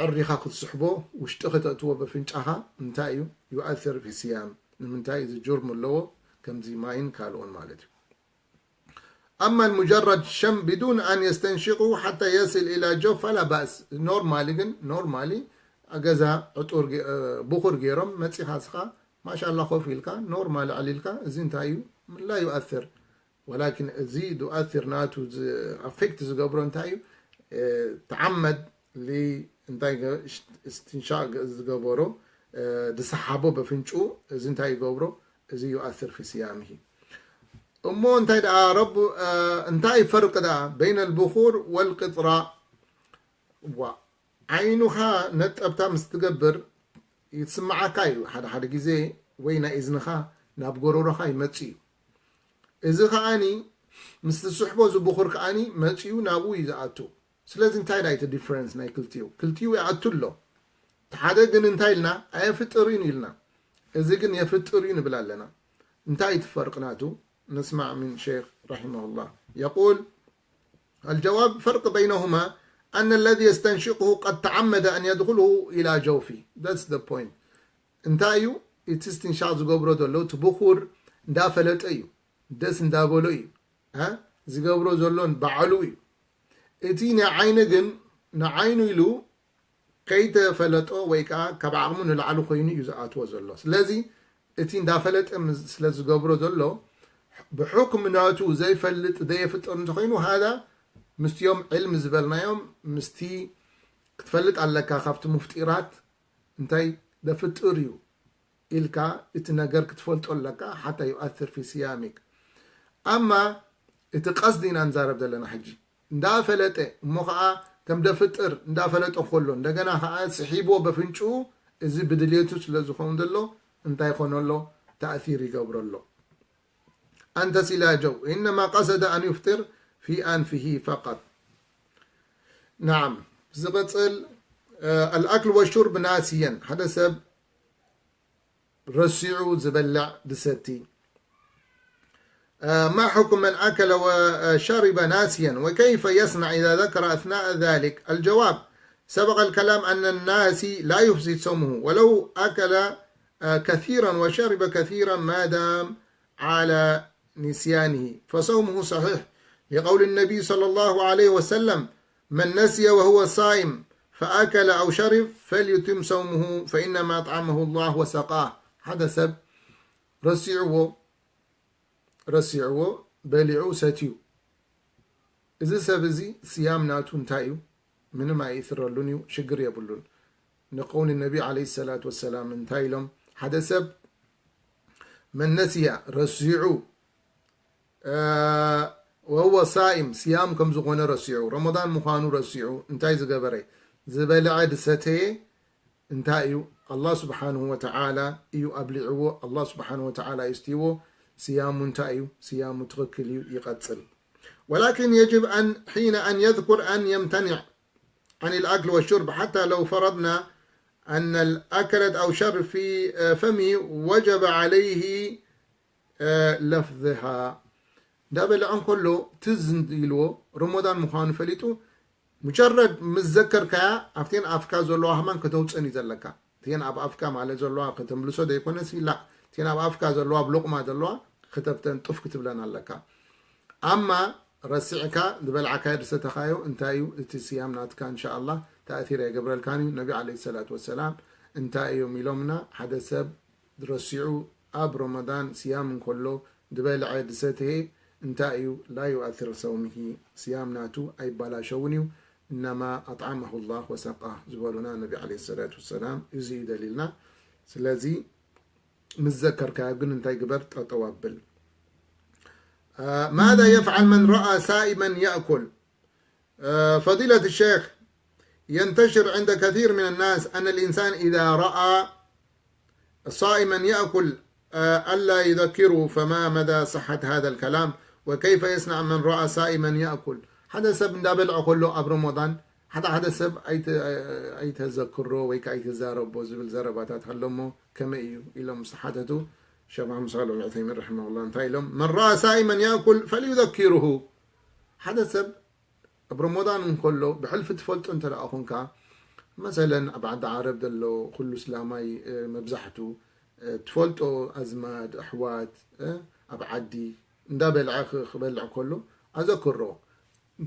ዕሪኻ ክትስሕቦ ውሽጢ ከተእትዎ በፍንጫኻ እንታይ እዩ? ዩኣثር ፊ ስያም። ንምንታይ? እዚ ጁርም ኣለዎ፣ ከምዚ ማይን ካልኦን ማለት እዩ። ኣማ ልሙጀረድ ሸም ብዱን ኣን የስተንሽቁ ሓታ የስል ኢላ ጀውፍ ፈላ ባእስ። ኖርማሊ ግን ኖርማሊ ገዛ ዕጡር ብኹር ገይሮም መፂኻ ስኻ ማሻላ ኮፍ ኢልካ ኖርማሊ ዕሊልካ እዚ እንታይ እዩ? ላ ዩኣثር። ወላኪን እዚ ዩኣثር ናቱ ኣፌክት ዝገብሮ እንታይ እዩ? ተዓመድ እንታይ እስትንሻቅ ዝገበሮ ዝሰሓቦ በፍንጩ እዚ እንታይ ይገብሮ? እዚ ዩኣثር ፊ ስያምሂ። እሞ እንታይ ደኣ ረቡ እንታይ ፈርቅ ደኣ በይነ ልብኹር ወልቅጥራ? ዋ ዓይኑኻ ነጠብታ ምስ ትገብር ይስምዓካ እዩ ሓደ ሓደ ግዜ፣ ወይ ናይ እዝንኻ ናብ ጎረሮኻ ይመጽእ እዩ። እዚ ከኣኒ ምስ ትስሕቦ ዝብኹር ከኣኒ መጺኡ ናብኡ እዩ ዝኣቱ። ስለዚ እንታይ ዳይቲ ዲፍረንስ ናይ ክልቲኡ? ክልቲኡ ይኣቱ ኣሎ። እቲ ሓደ ግን እንታይ ኢልና? ኣየፍጥር እዩ ኢልና። እዚ ግን የፍጥር እዩ ንብል ኣለና። እንታይ እቲ ፈርቅ ናቱ? ንስማዕ ምን ሸይኽ ረሒመሁላህ የቁል الجواب فرق بينهما أن الذي يستنشقه قد تعمد أن يدخله إلى جوفه. That's the point. እንታይ እዩ እቲ እስትንሻቅ ዝገብሮ ዘሎ? እቲ ብኹር እንዳፈለጠ እዩ፣ ደስ እንዳበሎ እዩ ዝገብሮ ዘሎን ባዕሉ እዩ። እቲ ንዓይኒ ግን ንዓይኑ ኢሉ ከይተፈለጦ ወይ ከዓ ካብ ዓቕሙ ንላዕሊ ኮይኑ እዩ ዝኣትዎ ዘሎ። ስለዚ እቲ እንዳፈለጠ ስለ ዝገብሮ ዘሎ ብሕክም ናቱ ዘይፈልጥ ዘየፍጥር እንተኮይኑ ሃዛ ምስቲኦም ዕልሚ ዝበልናዮም ምስቲ ክትፈልጥ ኣለካ ካብቲ ሙፍጢራት እንታይ ደፍጥር እዩ ኢልካ እቲ ነገር ክትፈልጦ ኣለካ ሓታ ዩኣثር ፊ ስያሚክ። ኣማ እቲ ቀስዲ ኢና ንዛረብ ዘለና ሕጂ እንዳፈለጠ እሞ ከዓ ከም ደፍጥር እንዳፈለጠ ከሎ እንደገና ከዓ ስሒብዎ በፍንጭኡ እዚ ብድልየቱ ስለ ዝኸውን ዘሎ እንታይ ይኾኖ ኣሎ? ተእሲር ይገብሮ ኣሎ። ኣንተስ ኢላ ጀው ኢነማ ቀሰደ ኣን ዩፍጥር ፊ ኣንፍሂ ፈቀጥ። ናዓም ዝቕፅል ኣልኣክል ወሹርብ ናስየን ሓደ ሰብ ረሲዑ ዝበልዕ ድሰቲ ما حكم من أكل وشرب ناسيا وكيف يصنع إذا ذكر أثناء ذلك؟ الجواب سبق الكلام أن الناسي لا يفسد صومه ولو أكل كثيرا وشرب كثيرا ما دام على نسيانه فصومه صحيح لقول النبي صلى الله عليه وسلم من نسي وهو صائم فأكل أو شرب فليتم صومه فإنما أطعمه الله وسقاه. ሓደ ሰብ ረሲዕዎ ረሲዕዎ በሊዑ ሰትዩ። እዚ ሰብ እዚ ስያም ናቱ እንታይ እዩ? ምንም ኣይእስረሉን እዩ፣ ሽግር የብሉን። ንቀውሊ ነቢ ዓለይሂ ሰላቱ ወሰላም እንታይ ኢሎም? ሓደ ሰብ መን ነስያ ረሲዑ ወህወ ሳኢም ስያም ከም ዝኾነ ረሲዑ ረመዳን ምዃኑ ረሲዑ እንታይ ዝገበረ? ዝበልዐ ዝሰተየ እንታይ እዩ? ኣላህ ስብሓንሁ ወተዓላ እዩ ኣብሊዕዎ፣ ኣላህ ስብሓንሁ ወተዓላ እዩ ስትይዎ። ስያሙ እንታይ እዩ? ስያሙ ትኽክል እዩ፣ ይቐጽል። ولكن يجب أن حين أن يذكر أن يمتنع عن الأكل والشرب، حتى لو فرضنا أن الأكلة أو شرب في فمه وجب عليه لفظها. እንዳበልዐ እንከሎ ትዝ ኢልዎ ረመዳን ምዃኑ ፈሊጡ፣ ሙጀረድ ምስ ዘከርካያ ኣብተን ኣፍካ ዘለዋ ከማን ከተውፅእን እዩ ዘለካ። እተን ኣብ ኣፍካ ማለት ዘለዋ ከተምልሶ ዘይኮነስ ኢላ፣ እተን ኣብ ኣፍካ ዘለዋ ኣብ ሎቕማ ዘለዋ ከተብተን ጡፍ ክትብለን ኣለካ። ኣማ ረሲዕካ ዝበልዓካዮ ድሰተኻዮ እንታይ እዩ እቲ ስያም ናትካ እንሻኣላህ ተእቲር ኣይገብረልካን እዩ። ነቢ ዓለይሂ ሰላቱ ወሰላም እንታይ እዮም ኢሎምና? ሓደ ሰብ ረሲዑ ኣብ ረመዳን ስያም እንከሎ ዝበልዐ ድሰትየ እንታይ እዩ? ላ ዩኣትር ሰውምሂ፣ ስያም ናቱ ኣይባላሸውን እዩ። እነማ ኣጥዓመሁ ላህ ወሰቃህ ዝበሉና ነቢ ዓለይሂ ሰላቱ ወሰላም እዚ እዩ ደሊልና። ስለዚ ምስ ዘከርካዮ ግን እንታይ ግበር? ጠጠው ኣብል። ማذا يفعل من رأى صائما يأكل؟ فضيلة الشيخ، ينتشر عند كثير من الناس أن الإنسان إذا رأى صائما يأكل ألا يذكره، فما مدى صحة هذا الكلام؟ وكيف يصنع من رأى صائما يأكل؟ ሓደ ሰብ እንዳበልዐ ከሎ ኣብ ረመዳን ሓደ ሓደ ሰብ ኣይተ- ኣይተዘክሮ ወይ ከዓ ኣይተዛረቦ ዝብል ዘረባታት ኣሎ እሞ ከመይ እዩ ኢሎም ምስ ሓተቱ ሸኽ መሓመድ ሳልሕ ዑሰይሚን ረሒመሁላህ እንታይ ኢሎም? من رأى صائما يأكل فليذكره። ሓደ ሰብ ኣብ ረመዳን እንከሎ ብሕልፊ ትፈልጦ እንተ ደኣ ኹንካ፣ መሰለን ኣብ ዓዲ ዓረብ ዘሎ ኩሉ እስላማይ መብዛሕቱ ትፈልጦ ኣዝማድ ኣሕዋት ኣብ ዓዲ እንዳበልዐ ክበልዕ ከሎ ኣዘክሮ።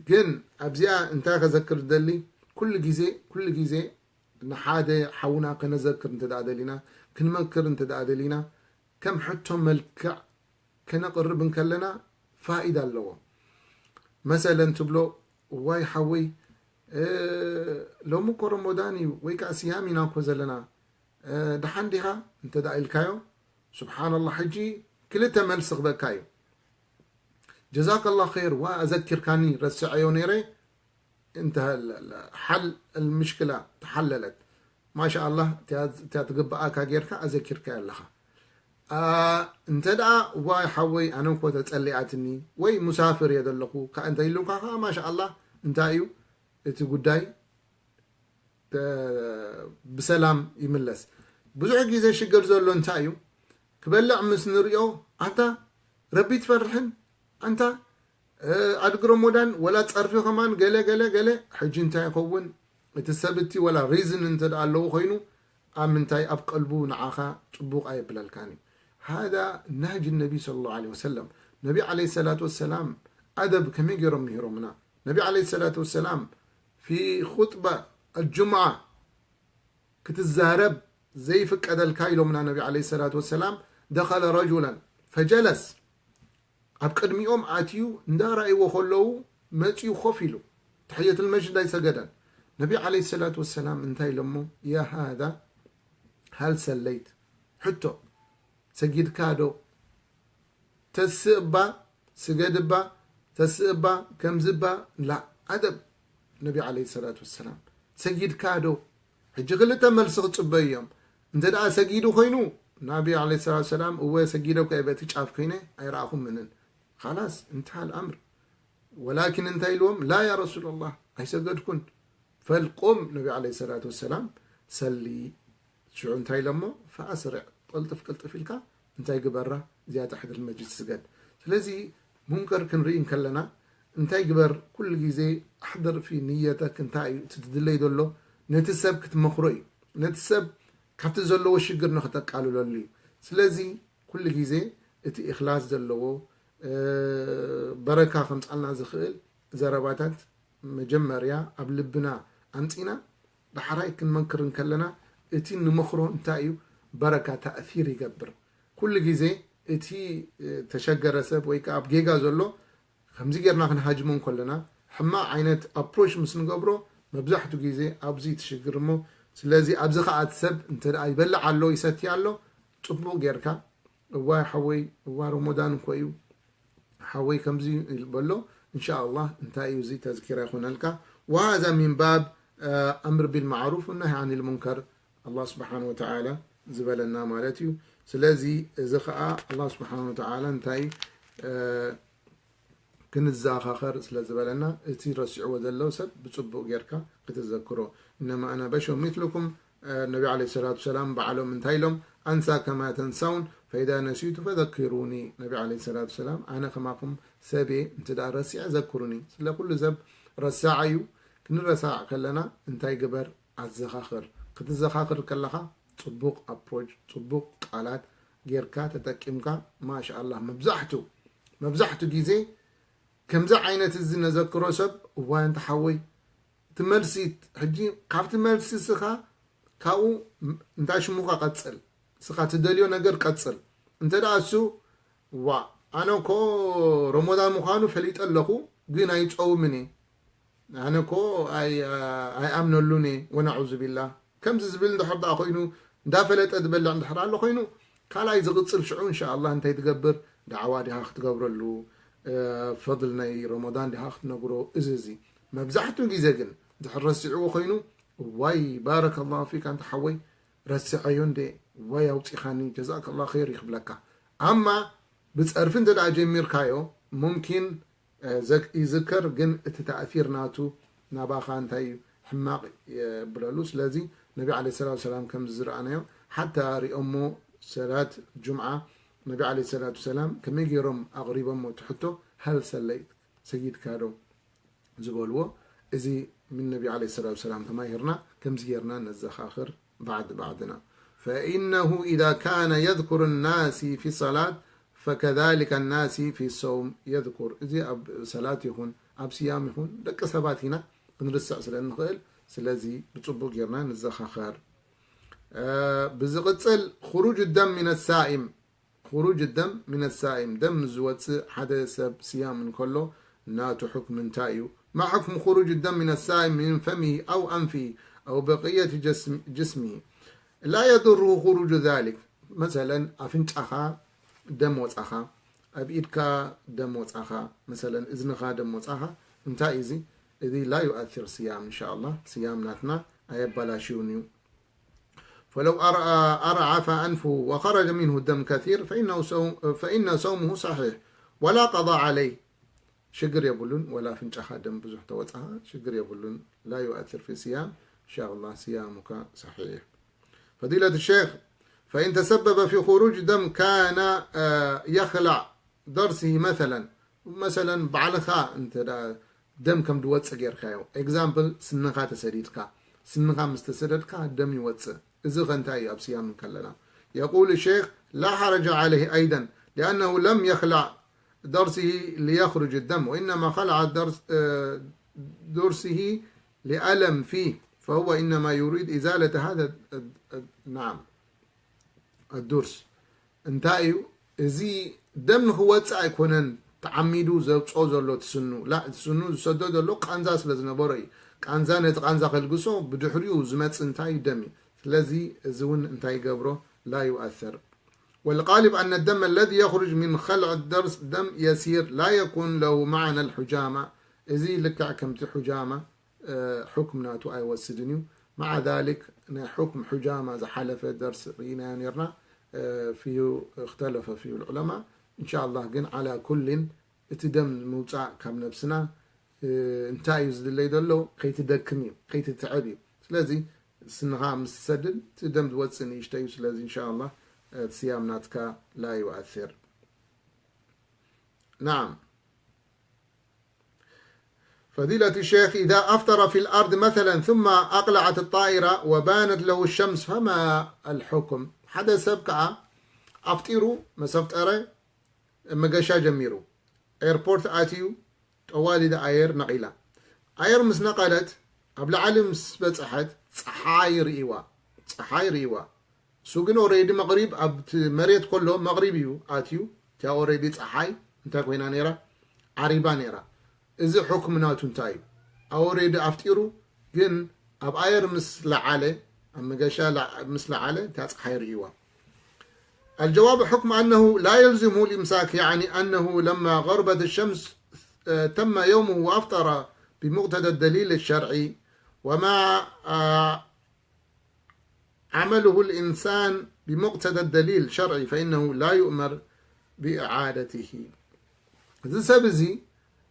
ግን ኣብዚኣ እንታይ ከዘክር ዝደሊ፣ ኩሉ ግዜ ኩሉ ግዜ ንሓደ ሓውና ከነዘክር እንተ ደኣ ደሊና፣ ክንመክር እንተ ደኣ ደሊና፣ ከም ሕቶ መልክዕ ከነቕርብ እንከለና ፋኢዳ ኣለዎ። መሰለን ትብሎ፣ እዋይ ሓወይ፣ ሎሚ እኮ ረመዳን እዩ ወይ ከዓ ስያም ኢና እኮ ዘለና፣ ደሓን ዲኻ እንተ ደኣ ኢልካዮ፣ ስብሓንላህ፣ ሕጂ ክልተ መልሲ ክበካ እዩ። ጀዛከላህ ኸይር፣ ዋ ኣዘኪርካኒ፣ ረስዐዮ ነይረ። እንተ ሓል المشكلة ተሓለለት። ማሻኣላህ፣ እቲያ ትግብኣካ ጌርካ ኣዘኪርካዮ ኣለኻ። እንተ ደኣ ዋይ ሓወይ ኣነ እኮ ተጸሊኣትኒ ወይ ሙሳፍር እየ ዘለኹ እንተ ኢሉካ ከዓ ማሻኣላህ፣ እንታይ እዩ እቲ ጉዳይ ብሰላም ይምለስ። ብዙሕ ግዜ ሽግር ዘሎ እንታይ እዩ? ክበልዕ ምስ ንሪኦ ኣንታ ረቢ ትፈርሕን ኣንታ ኣድጊ ረሞዳን ወላ ጸርፊ ከማን ገለ ገለ ገለ። ሕጂ እንታይ ይኸውን? እቲ ሰብ እቲ ወላ ሪዝን እንተ ደኣ ኣለዎ ኮይኑ ኣብ ምንታይ ኣብ ቀልቡ ንዓኻ ጽቡቕ ኣየብለልካን እዩ። ሃዛ ናህጅ ነቢ ሰለላሁ ዐለይሂ ወሰለም። ነቢ ዐለይሂ ሰላቱ ወሰላም ኣደብ ከመይ ገይሮም ምሂሮምና? ነቢ ዐለይሂ ሰላቱ ወሰላም ፊ ኹጥባ ኣልጁምዓ ክትዛረብ ዘይፍቀደልካ ኢሎምና ነቢ ዐለይሂ ሰላቱ ወሰላም። ደኸለ ረጁለን ፈጀለስ፣ ኣብ ቅድሚኦም ኣትዩ እንዳረኣይዎ ከለዉ መፅዩ ኮፍ ኢሉ ተሕየቱል መስጅድ ኣይሰገደን። ነቢ ዐለይሂ ሰላቱ ወሰላም እንታይ ኢሎሞ? ያ ሃዛ፣ ሃል ሰለይት፣ ሕቶ ሰጊድካ ዶ? ተስእ እባ፣ ስገድ እባ፣ ተስእ እባ፣ ከምዚ እባ፣ ላ፣ ኣደብ ነቢ ዐለይሂ ሰላቱ ወሰላም። ሰጊድካ ዶ? ሕጂ ክልተ መልሲ ክጽበዩ እዮም። እንተ ደኣ ሰጊዱ ኮይኑ፣ ነቢ ዐለይሂ ሰላቱ ወሰላም፣ እወ ሰጊደ እኮ እየ፣ በቲ ጫፍ ኮይነ ኣይረኣኹምንን። ኻላስ፣ እንተሃል ኣምር። ወላኪን እንታይ ኢልዎም? ላ ያ ረሱለላህ፣ ኣይሰገድኩን። ፈልቁም፣ ነቢ ዐለይሂ ሰላቱ ወሰላም፣ ሰሊ፣ ሽዑ እንታይ ኢሎሞ? ፈኣስርዕ፣ ቅልጥፍ ቅልጥፍ ኢልካ እንታይ ግበራ? እዚኣ ተሕድር መጅልስ ስገድ። ስለዚ ሙንከር ክንርኢ እንከለና እንታይ ግበር? ኩሉ ግዜ ኣሕድር ፊ ንየተክ እንታይ እዩ እቲ ትድለይ ዘሎ? ነቲ ሰብ ክትመኽሮ እዩ። ነቲ ሰብ ካብቲ ዘለዎ ሽግር ንኽተቃልለሉ እዩ። ስለዚ ኩሉ ግዜ እቲ ኢኽላስ ዘለዎ፣ እ፣ በረካ ከምጻልና ዝኽእል ዘረባታት መጀመርያ ኣብ ልብና ኣምጺና፣ ዳሕራይ ክንመክር እንከለና እቲ ንመኽሮ እንታይ እዩ በረካ ተእሲር ይገብር። ኩሉ ግዜ እቲ፣ እ፣ ተሸገረ ሰብ ወይ ከኣ ኣብ ጌጋ ዘሎ ከምዚ ጌርና ክንሃጅሞ እንከለና፣ ሕማቕ ዓይነት ኣፕሮች ምስ ንገብሮ መብዛሕትኡ ግዜ ኣብዚ ትሽግር እሞ፣ ስለዚ ኣብዚ ከኣ እቲ ሰብ እንተ ደኣ ይበልዕ ኣሎ፣ ይሰቲ ኣሎ፣ ጽቡቕ ጌርካ፣ እዋይ ሓወይ፣ እዋ ረመዳን እኮ እዩ፣ ሓወይ ከምዚ እዩ በሎ። እንሻኣላህ እንታይ እዩ እዚ ተዝኪራ ይኾነልካ። وهذا من باب أمر بالمعروف والنهي عن المنكر. ኣላህ ስብሓን ወተዓላ ዝበለና ማለት እዩ። ስለዚ እዚ ኸዓ ኣላህ ስብሓን ወተዓላ እንታይ ክንዘኻኸር ስለ ዝበለና፣ እቲ ረሲዕዎ ዘሎ ሰብ ብፅቡቕ ጌርካ ክትዘክሮ። እነማ ኣነ በሸር ሚትልኩም፣ ነቢ ዓለይሂ ሰላቱ ሰላም ባዕሎም እንታይ ኢሎም? ኣንሳ ከማ ተንሳውን ፈኢዛ ነሲቱ ፈዘኪሩኒ። ነቢ ዓለይሂ ሰላቱ ሰላም ኣነ ከማኹም ሰብየ እንተ ደኣ ረሲዐ ዘክሩኒ። ስለ ኩሉ ሰብ ረሳዕ እዩ። ክንረሳዕ ከለና እንታይ ግበር? ኣዘኻኽር። ክትዘኻኽር ከለኻ ጽቡቕ ኣፕሮች፣ ጽቡቕ ቃላት ጌርካ ተጠቂምካ፣ ማሻኣላህ፣ መብዛሕቱ፣ መብዛሕቱ ግዜ ከምዚ ዓይነት እዚ ነዘክሮ ሰብ፣ እዋይ፣ እንተ ሓወይ፣ እቲ መልሲ፣ ሕጂ ካብቲ መልሲ እስኻ ካብኡ እንታይ ሽሙኻ ቀጽል፣ እስኻ ትደልዮ ነገር ቀጽል። እንተ ደኣ እሱ፣ ዋ፣ ኣነ እኮ ረሞዳን ምዃኑ ፈሊጠ ኣለኹ፣ ግን ኣይጸውምን እየ። ኣነ እኮ ኣይ-፣ ኣይኣምነሉን እየ፣ ወነዑዙ ቢላህ። ከምዚ ዝብል እንድሕር ደኣ ኮይኑ፣ እንዳፈለጠ ዝበልዕ እንድሕር ኣሎ ኮይኑ፣ ካልኣይ ዝቕጽል ሽዑ፣ እንሻኣላህ፣ እንታይ ትገብር? ዳዕዋ ዲኻ ክትገብረሉ፣ እ፣ ፈድል ናይ ረመዳን ዲኻ ክትነግሮ? እዚ፣ እዚ። መብዛሕትኡ ግዜ ግን፣ እንድሕር ረሲዕዎ ኮይኑ፣ ዋይ፣ ባረከላሁ ፊክ፣ ኣንታ ሓወይ፣ ረሲዐዮ እንዴ፣ ዋይ፣ ኣውጺኻኒ፣ ጀዛከላሁ ኸይር፣ ይኽብለካ። ኣማ፣ ብጸርፊ እንተ ደኣ ጀሚርካዮ፣ ሙምኪን፣ እ፣ ዘክ-፣ ይዝከር፣ ግን እቲ ተእሲር ናቱ ናባኻ እንታይ እዩ? ሕማቕ የብለሉ። ስለዚ ነቢ ዓለይሂ ሰላቱ ሰላም ከምዚ ዝረኣናዮ፣ ሓታ ሪኦሞ ሰላት ጁምዓ ነቢ ዓለይሂ ሰላቱ ሰላም ከመይ ገይሮም ኣቕሪቦሞ? እቲ ሕቶ፣ "ሀል ሰለይት፣ ሰጊድካ ዶ?" ዝበልዎ፣ እዚ ምን ነቢ ዓለይሂ ሰላቱ ሰላም ተማሂርና፣ ከምዚ ጌርና ነዘኻኽር ባዕድ ባዕድና። ፈኢነሁ ኢዛ ካነ የዝኩሩ ናሲ ፊ ሰላት ፈከዛሊከ ናሲ ፊ ሰውም የዝኩር። እዚ ኣብ ሰላት ይኹን ኣብ ስያም ይኹን ደቂ ሰባት ኢና፣ ክንርስዕ ስለ እንኽእል፣ ስለዚ ብጽቡቕ ጌርና ንዘኻኸር። እ፣ ብዝቕጽል፣ ኹሩጅ ደም ሚነ ሳኢም። ኹሩጅ ደም ሚነ ሳኢም፣ ደም ዝወጽእ ሓደ ሰብ ስያም እንከሎ ናቱ ሕክሚ እንታይ እዩ? ማ ሕክሙ ኹሩጅ ደም ሚነ ሳኢም ሚን ፈሚሂ ኣው ኣንፊሂ ኣው በቅየት ጀስም-፣ ጅስሚሂ? ላ የድሩሁ ኹሩጁ ዛሊክ። መሰለን፣ ኣፍንጫኻ ደም ወጻኻ፣ ኣብ ኢድካ ደም ወጻኻ፣ መሰለን፣ እዝንኻ ደም ወጻኻ፣ እንታይ እዩ እዚ? እዚ ላ ዩኣሲር ስያም፣ እንሻኣላህ፣ ስያም ናትና ኣየባላሽውን እዩ። ፈለው ኣር-፣ ኣርዓፈ ኣንፉሁ ወኸረጀ ሚንሁ ደም ከሲር ፈኢነሁ ሰው-፣ ፈኢነ ሰውሙሁ ሰሒሕ ወላ ቀዳ ዓለይህ። ሽግር የብሉን፣ ወላ ኣፍንጫኻ ደም ብዙሕ ተወጽኣ ሽግር የብሉን። ላ ዩኣሲር ፊ ስያም፣ እንሻኣላህ ስያሙካ ሰሒሕ። ፈዲለት ሸይኽ፣ ፈኢን ተሰበበ ፊ ኹሩጅ ደም ካነ፣ እ፣ የኽላዕ ደርሲሂ መሰለን። መሰለን ባዕልኻ እንተ ደኣ ደም ከም ድወጽእ ጌርካዮ። ኤግዛምፕል፣ ስንኻ ተሰዲድካ። ስንኻ ምስ ተሰደድካ ደም ይወጽእ። እዚ ኸ እንታይ እዩ ኣብ ስያም እንከለና? የቁል ሸይኽ፣ ላ ሓረጀ ዓለይህ ኣይደን፣ ሊኣነሁ ለም የኽላዕ ደርሲሂ ሊየኽሩጅ ደም፣ ወኢነማ ኸለዐ ደርስ-፣ እ፣ ዱርሲሂ ሊኣለም ፊህ፣ ፈሁወ ኢነማ ዩሪድ ኢዛለተ ሃዘ፣ እ፣ እ፣ ናዓም። ኣዱርስ እንታይ እዩ? እዚ ደም ንኽወጽእ ኣይኮነን ተዓሚዱ ዘውጽኦ ዘሎ እቲ ስኑ። ላ፣ እቲ ስኑ ዝሰዶ ዘሎ ቃንዛ ስለ ዝነበሮ እዩ። ቃንዛ ነቲ ቃንዛ ከልግሶ ብድሕሪኡ ዝመጽእ እንታይ እዩ? ደም እዩ። ስለዚ እዚ እውን እንታይ ይገብሮ? ላ ዩኣሰር። ወልቃሊብ ኣነ ደም ኣለዚ የኽሩጅ ሚን ኸልዕ ደርስ ደም የሲር ላ የኩን ለሁ መዓና ልሑጃማ። እዚ ልክዕ ከምቲ ሑጃማ እ፣ ሕኩም ናቱ ኣይወስድን እዩ። መዓ ዛሊክ፣ ናይ ሕኩም ሑጃማ ዝሓለፈ ደርስ ርኢናዮ ነርና፣ እ፣ ፊሁ እክተለፈ ፊሁ ልዑለማ። እንሻኣላህ ግን፣ ዓላ ኩሊን፣ እቲ ደም ምውጻእ ካብ ነብስና፣ እ፣ እንታይ እዩ ዝድለይ ዘሎ? ከይትደክም እዩ፣ ከይትትዕብ እዩ። ስለዚ፣ ስንኻ ምስ ትሰድድ፣ እቲ ደም ዝወጽእ ንእሽተይ እዩ። ስለዚ፣ እንሻኣላህ፣ እ፣ እቲ ስያም ናትካ ላ ዩኣሲር። ናዓም። فضيلة الشيخ، إذا أفطر في الأرض مثلا ثم أقلعت الطائرة وبانت له الشمس فما الحكم؟ ሓደ ሰብ ከኣ ኣፍጢሩ መሰፍጠረ መገሻ ጀሚሩ፣ ኤርፖርት ኣትዩ፣ ጠዋሊድ ኣየር ነቒላ። ኣየር ምስ ነቐለት፣ ኣብ ላዕሊ ምስ በጽሐት፣ ጸሓይ ርእይዋ። ጸሓይ ርእይዋ። እሱ ግን ኦሬዲ መቕሪብ ኣብቲ መሬት ከሎ መቕሪብ እዩ ኣትዩ። እቲኣ ኦሬዲ ጸሓይ እንታይ ኮይና ነይራ? ዓሪባ ነይራ። እዚ ሕክም ናቱ እንታይ እዩ? ኣወሬዲ ኣፍጢሩ፣ ግን ኣብ ኣየር ምስ ለዓለ፣ ኣብ መገሻ ለዓ-፣ ምስ ለዓለ እታ ጸሓይ ርእይዋ። الجواب حكم أنه لا يلزمه الإمساك، يعني أنه لما غربت الشمس، آه، تم يومه وأفطر بمقتضى الدليل الشرعي وما، آه، عمله الإنسان بمقتضى الدليل الشرعي فإنه لا يؤمر بإعادته. እዚ ሰብ እዚ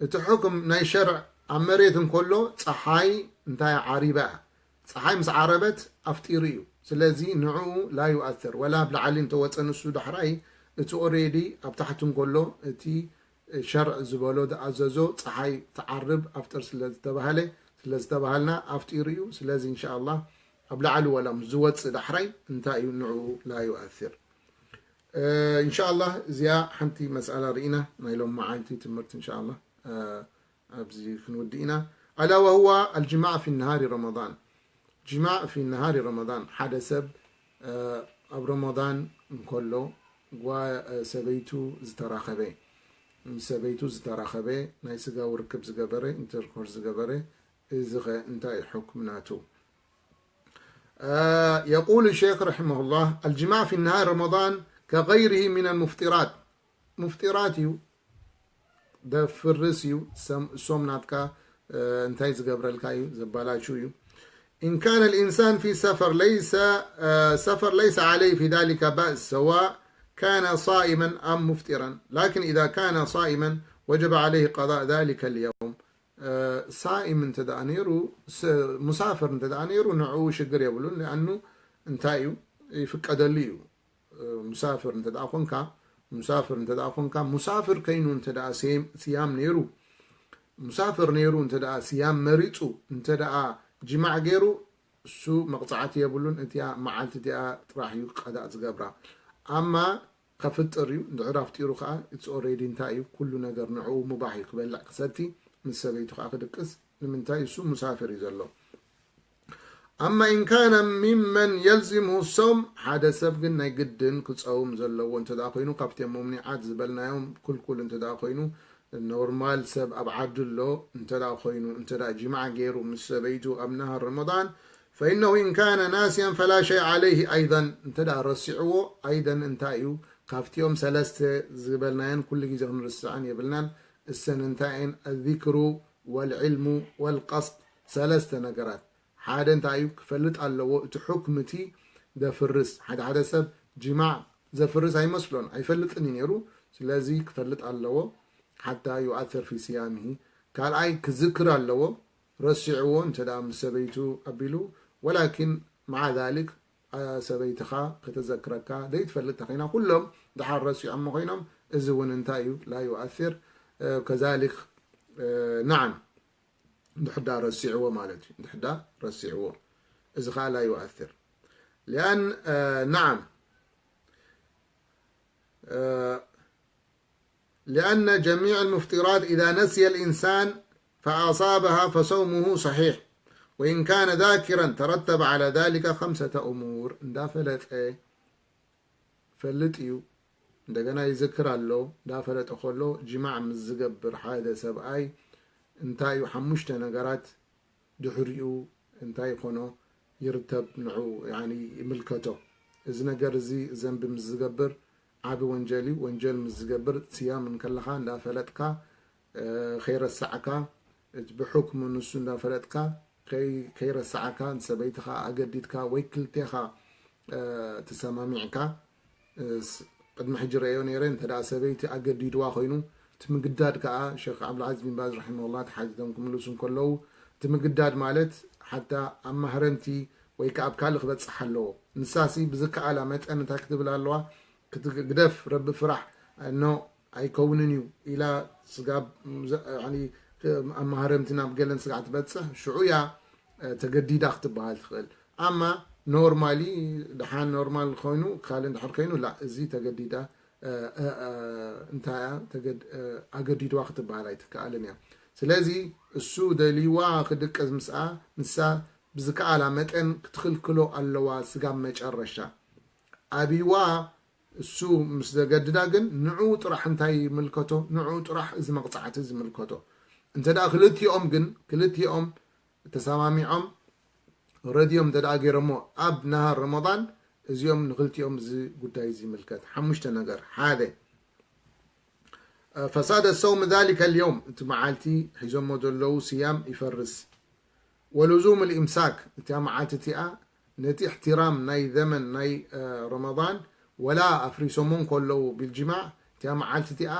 እቲ ሕክም ናይ ሸርዕ ኣብ መሬት እንከሎ ፀሓይ እንታይ ዓሪባ እያ። ፀሓይ ምስ ዓረበት ኣፍጢሩ እዩ። ስለዚ ንዕኡ ላ ዩኣስር ወላ ኣብ ላዕሊ እንተወፀ ንሱ ዳሕራይ እቲ ኦሬዲ ኣብ ታሕቲ እንከሎ እቲ ሸርዕ ዝበሎ ዝኣዘዞ ፀሓይ ትዓርብ ኣፍጥር ስለ ዝተባሃለ ስለ ዝተባሃልና ኣፍጢሩ እዩ። ስለዚ እንሻኣላ ኣብ ላዕሊ ወላ ምስ ዝወፅእ ዳሕራይ እንታይ እዩ ንዕኡ ላ ዩኣስር። እንሻኣላ እዚኣ ሓንቲ መስኣላ ርኢና ናይ ሎም መዓልቲ ትምህርቲ እንሻኣላ ኣብዚ ክንውድእ ኢና። ኣላ ወህዋ ኣልጅማዕ ፊ ነሃሪ ረመዳን። ጅማዕ ፊ ነሃሪ ረመዳን ሓደ ሰብ ኣብ ረመዳን እንከሎ ጓ ሰበይቱ ዝተራኸበ ምስ ሰበይቱ ዝተራኸበ ናይ ስጋዊ ርክብ ዝገበረ ኢንተርኮርስ ዝገበረ እዚ ኸ እንታይ እዩ ሕኩም ናቱ? يقول الشيخ رحمه الله الجماع في نهار رمضان كغيره من المفطرات. مفطرات እዩ ደፍርስ እዩ። እሶም ናትካ እንታይ ዝገብረልካ እዩ ዘባላሹ እዩ። إن كان الإنسان في سفر ليس سفر ليس عليه في ذلك بأس سواء كان صائما أم مفطرا، لكن إذا كان صائما وجب عليه قضاء ذلك اليوم. ሳኢም እንተ ደኣ ነይሩ ሙሳፍር እንተ ደኣ ነይሩ ንዕኡ ሽግር የብሉን። ሊኣኑ እንታይ እዩ ይፍቀደሉ እዩ። ሙሳፍር እንተ ደኣ ኮንካ ሙሳፍር እንተ ደኣ ኮንካ ሙሳፍር ከይኑ እንተ ደኣ ስያም ነይሩ ሙሳፍር ነይሩ እንተ ደኣ ስያም መሪፁ እንተ ደኣ ጅማዕ ገይሩ እሱ መቕፃዕቲ የብሉን። እቲኣ መዓልቲ እቲኣ ጥራሕ እዩ ቀዳእ ዝገብራ። ኣማ ከፍጥር እዩ። እንድሕር ኣፍጢሩ ከዓ it's already እንታይ እዩ ኩሉ ነገር ንዕኡ ሙባሕ እዩ ክበልዕ ክሰቲ ምስ ሰበይቱ ከዓ ክድቅስ። ንምንታይ እሱ ሙሳፍር እዩ ዘሎ። ኣማ ኢን ካነ ሚመን የልዚምሁ ሰውም ሓደ ሰብ ግን ናይ ግድን ክፀውም ዘለዎ እንተ ደኣ ኮይኑ ካብቶም ሙምኒዓት ዝበልናዮም ኩልኩል እንተ ደኣ ኮይኑ ኖርማል ሰብ ኣብ ዓዱ ኣሎ እንተ ደኣ ኮይኑ እንተ ደኣ ጅማዕ ገይሩ ምስ ሰበይቱ ኣብ ነሃር ረመዳን فإنه إن كان ناسيا فلا شيء عليه أيضا እንተ ደኣ ረሲዕዎ ኣይደን እንታይ እዩ ካብቲኦም ሰለስተ ዝበልናየን ኩሉ ግዜ ክንርስዐን የብልናን። እሰን እንታይ እየን الذكر والعلم والقصد ሰለስተ ነገራት ሓደ እንታይ እዩ ክፈልጥ ኣለዎ እቲ ሕክምቲ ዘፍርስ ሓደ ሓደ ሰብ ጅማዕ ዘፍርስ ኣይመስሎን ኣይፈልጥን እዩ ነይሩ። ስለዚ ክፈልጥ ኣለዎ ሓታ يؤثر في صيامه ካልኣይ ክዝክር ኣለዎ ረሲዕዎ እንተ ምስ ሰበይቱ ኣቢሉ ولكن مع ذلك ሰበይትኻ ከተዘክረካ ዘይትፈልጥ ተኾይና ኩሎም ድሓር ረሲዖሞ ኮይኖም እዚ እውን እንታይ እዩ لا يؤثر كذلك نعم እንድሕዳ ረሲዕዎ ማለት እዩ እንድሕዳ ረሲዕዎ እዚ ከዓ لا يؤثر لأن نعم لأن جميع المفطرات إذا نسي الإنسان فأصابها فصومه صحيح وإن كان ذاكرا ترتب على ذلك خمسة أمور እንዳፈለጠ ፈልጥ እዩ እንደገና ይዝክር ኣሎ እንዳፈለጠ ከሎ ጅማዕ ምስ ዝገብር ሓደ ሰብኣይ እንታይ እዩ ሓሙሽተ ነገራት ድሕሪኡ እንታይ ይኾኖ ይርተብ ንዑ ይምልከቶ። እዚ ነገር እዚ ዘንቢ ምስ ዝገብር ዓቢ ወንጀል እዩ። ወንጀል ምስ ዝገብር ስያም እንከለኻ እንዳፈለጥካ ከይረሳዕካ ብሕክሙ ንሱ እንዳፈለጥካ ከይረሳዕካ ንሰበይትኻ ኣገዲድካ ወይ ክልቴኻ ተሰማሚዕካ ቅድሚ ሕጂ ረእዮ ነይረ እንተ ሰበይቲ ኣገዲድዋ ኮይኑ እቲ ምግዳድ ከዓ ሸክ ዓብዱልዓዚዝ ቢን ባዝ ረሒመሁላ ተሓቲቶም ክምልሱ እንከለዉ እቲ ምግዳድ ማለት ሓታ ኣብ ማህረምቲ ወይ ከዓ ኣብ ካልእ ክበፅሕ ኣለዎ ንሳሲ ብዝከኣላ መጠን እንታይ ክትብል ኣለዋ ክትግደፍ ረቢ ፍራሕ ኖ ኣይከውንን እዩ ኢላ ስጋብ ኣብ ማህረምቲ ናብ ገለን ስጋዕ ትበፅሕ ሽዑ እያ ተገዲዳ ክትበሃል ትኽእል ኣማ ኖርማሊ ደሓን ኖርማል ኮይኑ ካልእ እንድሕር ኮይኑ ላ እዚ ተገዲዳ እንታይ እያ ኣገዲድዋ ክትበሃል ኣይትከኣልን እያ ስለዚ እሱ ደልይዋ ክድቅስ ምስኣ ንሳ ብዝከኣላ መጠን ክትኽልክሎ ኣለዋ ስጋብ መጨረሻ ኣብይዋ እሱ ምስ ዘገድዳ ግን ንዑ ጥራሕ እንታይ ይምልከቶ ንዑ ጥራሕ እዚ መቕፃዕቲ ዝምልከቶ እንተ ደኣ ክልቲኦም ግን ክልቲኦም ተሰማሚዖም ረድዮም እንተ ደኣ ገይሮሞ ኣብ ነሃር ረመዳን እዚኦም ንክልቲኦም እዚ ጉዳይ እዚ ይምልከት ሓሙሽተ ነገር ሓደ ፈሳደ ሰውም ذلك اليوم እቲ መዓልቲ ሒዞሞ ዘለዉ ስያም ይፈርስ ወልዙም الإمساك እቲያ መዓልቲ እቲኣ ነቲ እሕትራም ናይ ዘመን ናይ ረመዳን ወላ ኣፍሪሶሞ እንከለዉ ቢልጅማዕ እቲኣ መዓልቲ እቲኣ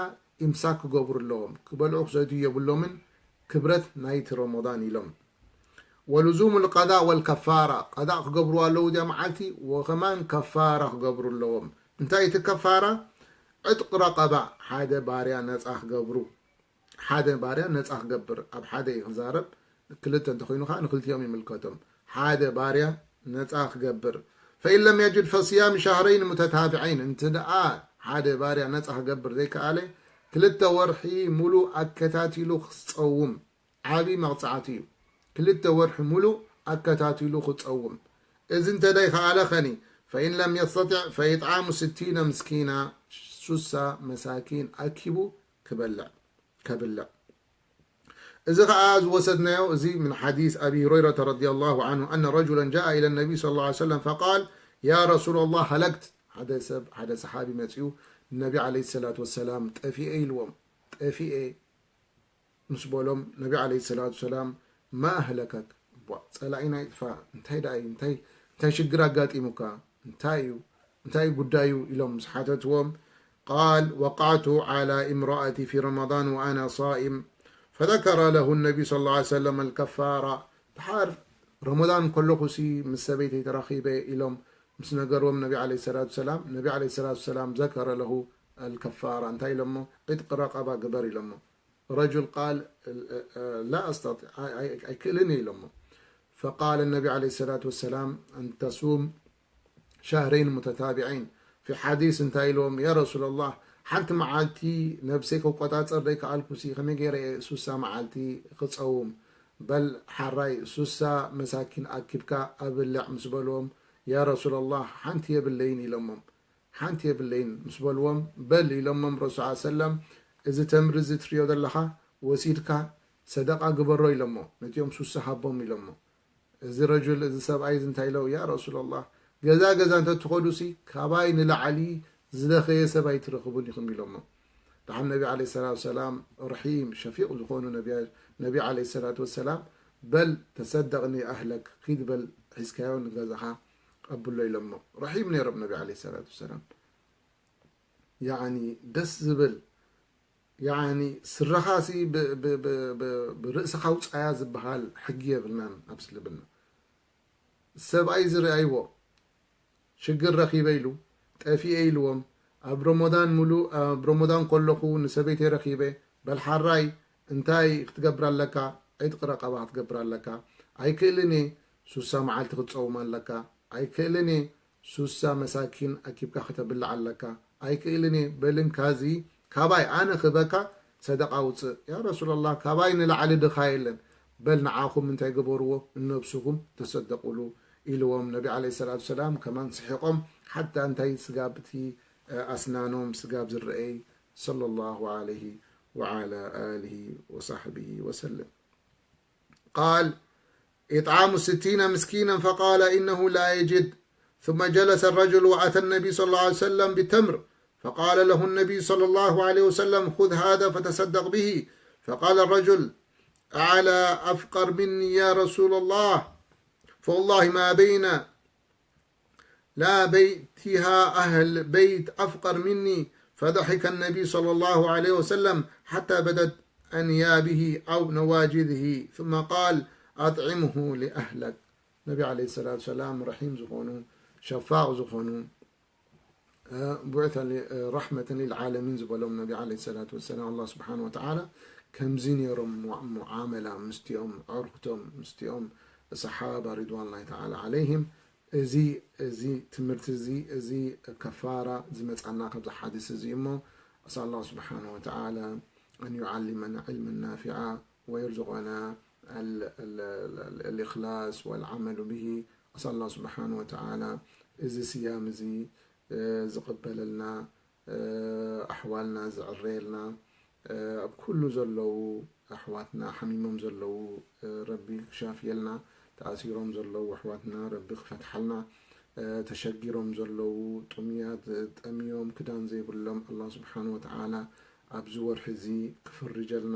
ኢምሳክ ክገብሩ ኣለዎም። ክበልዑ ክሰትዩ የብሎምን፣ ክብረት ናይቲ ረመዳን ኢሎም። ወልዙሙ ልቀዳእ ወልከፋራ፣ ቀዳእ ክገብሩ ኣለዉ እዚኣ መዓልቲ፣ ወኸማን ከፋራ ክገብሩ ኣለዎም። እንታይ እቲ ከፋራ? ዕጥቅ ረቀባ፣ ሓደ ባርያ ነፃ ክገብሩ። ሓደ ባርያ ነፃ ክገብር፣ ኣብ ሓደ እዩ ክዛረብ፣ ክልተ እንተኾይኑ ከዓ ንክልቲኦም ይምልከቶም። ሓደ ባርያ ነፃ ክገብር። ፈኢን ለም የጅድ ፈስያም ሻህረይን ሙተታብዐይን፣ እንተ ደኣ ሓደ ባርያ ነፃ ክገብር ዘይከኣለ፣ ክልተ ወርሒ ሙሉእ ኣከታቲሉ ክፀውም። ዓብዪ መቕፃዕቲ እዩ። ክልተ ወርሒ ሙሉእ ኣከታቲሉ ክፀውም። እዚ እንተ ደይከኣለ ኸኒ፣ ፈኢን ለም የስተጢዕ ፈኢጥዓሙ ስቲነ ምስኪና፣ ሱሳ መሳኪን ኣኪቡ ክበልዕ፣ ከብልዕ። እዚ ኸዓ ዝወሰድናዮ፣ እዚ ምን ሓዲስ ኣቢ ሁረይረተ ረዲየላሁ ዐንሁ፣ ኣነ ረጁለን ጃአ ኢለ ነቢ ሰለላሁ ዐለይሂ ወሰለም ፈቃል፣ ያ ረሱለላህ፣ ሃለክት። ሓደ ሰብ፣ ሓደ ሰሓቢ መፂኡ፣ ነቢ ዐለይሂ ሰላቱ ወሰላም፣ ጠፊኤ ኢልዎም። ጠፊኤ ምስ በሎም፣ ነቢ ዐለይሂ ሰላቱ ወሰላም፣ ማ ኣህለከክ? ቧ፣ ጸላኢና ይጥፋእ፣ እንታይ ደኣ እዩ? እንታይ፣ እንታይ ሽግር ኣጋጢሙካ? እንታይ እዩ? እንታይ እዩ ጉዳዩ? ኢሎም ምስ ሓተትዎም፣ ቃል፣ ወቃዕቱ ዐላ እምረኣቲ ፊ ረመዳን ወኣና ሳኢም፣ ፈዘከረ ለሁ ነቢ ሰለላሁ ዐለይሂ ወሰለም ኣልከፋራ። ድሓር ረመዳን ከለኹሲ ምስ ሰበይተይ ተራኺበ ኢሎም ምስ ነገርዎም ነቢ ዐለይሂ ሰላቱ ወሰላም፣ ነቢ ዐለይሂ ሰላቱ ወሰላም ዘከረ ለሁ ኣልከፋራ፣ እንታይ ኢሎሞ? ዕጥቂ ረቐባ ግበር ኢሎሞ። ረጁል ቃል፣ ላ ኣስተጢዕ፣ ኣይ-፣ ኣይ-፣ ኣይክእልን እየ ኢሎሞ። ፈቃለ ነቢ ዐለይሂ ሰላቱ ወሰላም፣ ኣን ተሱም ሻህረይን ሙተታቢዐይን። ፊ ሓዲስ እንታይ ኢልዎም? ያ ረሱለላህ፣ ሓንቲ መዓልቲ ነብሰይ ክቆጻጸር ዘይከኣልኩሲ ከመይ ገይረ እየ ሱሳ መዓልቲ ክጸውም? በል ሓራይ ሱሳ መሳኪን ኣኪብካ ኣብልዕ ምስ በልዎም፣ ያ ረሱለላህ፣ ሓንቲ የብለይን ኢሎሞም። ሓንቲ የብለይን ምስ በልዎም፣ በል ኢሎሞም ረሱል ሰለም፣ እዚ ተምሪ እዚ ትሪኦ ዘለኻ ወሲድካ ሰደቃ ግበሮ ኢሎሞ፣ ነቲኦም ሱሳ ሃቦም ኢሎሞ። እዚ ረጁል፣ እዚ ሰብኣይ እዚ እንታይ ኢለው? ያ ረሱለላህ፣ ገዛ ገዛ እንተትኸዱሲ ካባይ ንላዕሊ ዝደኸየ ሰብ ኣይትረኽቡን ኢኹም ኢሎሞ። ደሓን ነቢ ዐለይሂ ሰላቱ ወሰላም ረሒም ሸፊቕ ዝኾኑ ነቢ፣ ነቢ ዐለይሂ ሰላቱ ወሰላም፣ በል ተሰደቕ ንኣህለክ፣ ኪድ በል ሒዝካዮ ንገዛኻ ኣብሎ ኢሎሞ። ረሒም ነይሮም ነቢ ዐለይሂ ሰላቱ ወሰላም። ያዕኒ ደስ ዝብል፣ ያዕኒ ስረኻሲ ብ-፣ ብ-፣ ብ-፣ ብ-፣ ብርእስኻ ውፃያ ዝበሃል ሕጊ የብልናን ኣብ እስልምና። ሰብኣይ ዝረኣይዎ ሽግር ረኺበ ኢሉ ጠፊኤ ኢልዎም፣ ኣብ ረመዳን ሙሉእ፣ ኣብ ረመዳን ከለኹ ንሰበይተይ ረኺበ፣ በል ሓራይ እንታይ ክትገብር ኣለካ? ዕጥቂ ረቐባ ክትገብር ኣለካ። ኣይክእልን እየ፣ ሱሳ መዓልቲ ክትፀውም ኣለካ። ኣይክእልን እየ፣ ሱሳ መሳኪን ኣኪብካ ከተብልዕ ኣለካ። ኣይክእልን እየ፣ በል እንካ እዚ ካባይ ኣነ ክበካ ሰደቃ ውፅእ። ያ ረሱላላህ፣ ካባይ ንላዕሊ ድኻ የለን። በል ንዓኹም እንታይ ግበርዎ፣ ንነብስኹም ተሰደቁሉ ኢልዎም ነቢ ዐለይሂ ሰላቱ ሰላም። ከማን ስሒቆም፣ ሓታ እንታይ ስጋብ እቲ፣ እ፣ ኣስናኖም ስጋብ ዝረአይ ሰለላሁ ዐለይሂ ወዐላ ኣሊሂ ወሳሕቢሂ ወሰለም። قال: إطعام ستين مسكينا، فقال: إنه لا يجد. ثم جلس الرجل وأتى النبي صلى الله عليه وسلم بتمر، فقال له النبي صلى الله عليه وسلم: خذ هذا فتصدق به. فقال الرجل: أعلى أفقر مني يا رسول الله؟ فوالله ما بين لا بيتها أهل بيت أفقر مني. فضحك النبي صلى الله عليه وسلم حتى بدت أنيابه أو نواجذه، ثم قال: أطعمه لأهلك. ነቢ ዐለይሂ ሰላቱ ሰላም ረሒም ዝኾኑ፣ ሸፋቕ ዝኾኑ፣ እ፣ ቡዕተ ሊ-፣ እ፣ ረሕመተን ሊልዓለሚን ዝበሎም ነቢ ዐለይሂ ሰላቱ ወሰላም፣ ኣላህ ስብሓነ ወተዓላ ከምዚ ነይሮም ሙዓ-፣ ሙዓመላ ምስቲኦም ኣዕሩኽቶም፣ ምስቲኦም ሰሓባ ሪድዋንላሂ ተዓላ ዐለይሂም። እዚ፣ እዚ ትምህርቲ እዚ፣ እዚ ከፋራ ዝመጻና ካብዚ ሓዲስ እዚ እሞ፣ ኣስኣል ኣላህ ስብሓነ ወተዓላ ኣን ዩዓሊመና ዒልመን ናፊዓ ወየርዙቀና ال-، ال-، ال-، الإخلاص والعمل به። ኣስኣል ኣላህ ስብሓነ ወተዓላ እዚ ስያም እዚ፣ እ፣ ዝቕበለልና፣ እ፣ ኣሕዋልና ዝዕረየልና፣ እ፣ ኣብ ኩሉ ዘለዉ ኣሕዋትና፣ ሓሚሞም ዘለዉ፣ እ፣ ረቢ ክሻፍየልና፣ ተኣሲሮም ዘለዉ ኣሕዋትና ረቢ ክፈትሓልና፣ እ፣ ተሸጊሮም ዘለዉ፣ ጥሙያት፣ ጠምዮም፣ ክዳን ዘይብሎም፣ ኣላህ ስብሓነ ወተዓላ ኣብዚ ወርሒ እዚ ክፍርጀልና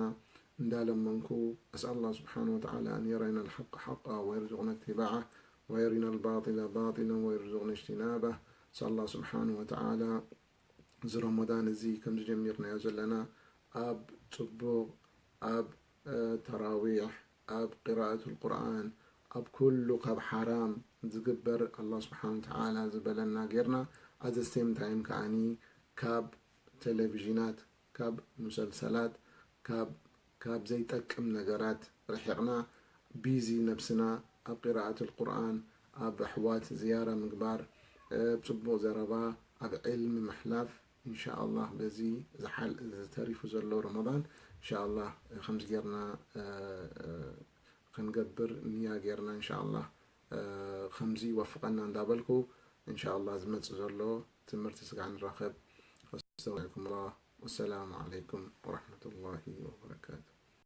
እንዳለመንኩ፣ أسأل الله سبحانه وتعالى أن يرينا الحق حقا ويرزقنا اتباعه وأرنا الباطل باطلا وارزقنا اجتنابه. ንስኣል ኣላህ ስብሓንሁ ወተዓላ እዚ ረመዳን እዚ ከም ዝጀሚርናዮ ዘለና ኣብ ጽቡቕ፣ ኣብ ተራዊሕ፣ ኣብ ቂራኣቱል ቁርኣን፣ ኣብ ኩሉ ካብ ሓራም ዝግበር ኣላህ ስብሓን ወተዓላ ዝበለና ጌርና፣ ኣት ዘ ሴም ታይም ከዓኒ ካብ ቴሌቪዥናት፣ ካብ ሙሰልሰላት፣ ካብ ካብ ዘይጠቅም ነገራት ርሒቕና ቢዚ ነብስና ኣብ ቂራኣት ቁርኣን፣ ኣብ ኣሕዋት ዝያራ ምግባር፣ ኣብ ጽቡቕ ዘረባ፣ ኣብ ዕልሚ ምሕላፍ። እንሻኣላህ በዚ ዝሓል ዝተሪፉ ዘሎ ረመዳን እንሻኣላህ ከምዚ ጌርና ክንገብር ንያ ጌርና እንሻኣላህ ከምዚ ይወፍቐና እንዳበልኩ እንሻኣላህ ዝመጽእ ዘሎ ትምህርቲ ስጋዕ ንራኸብ። ኣስተውዒልኩም ኣላህ። ወሰላሙ ዓለይኩም ወረሕመቱላሂ ወበረካቱ።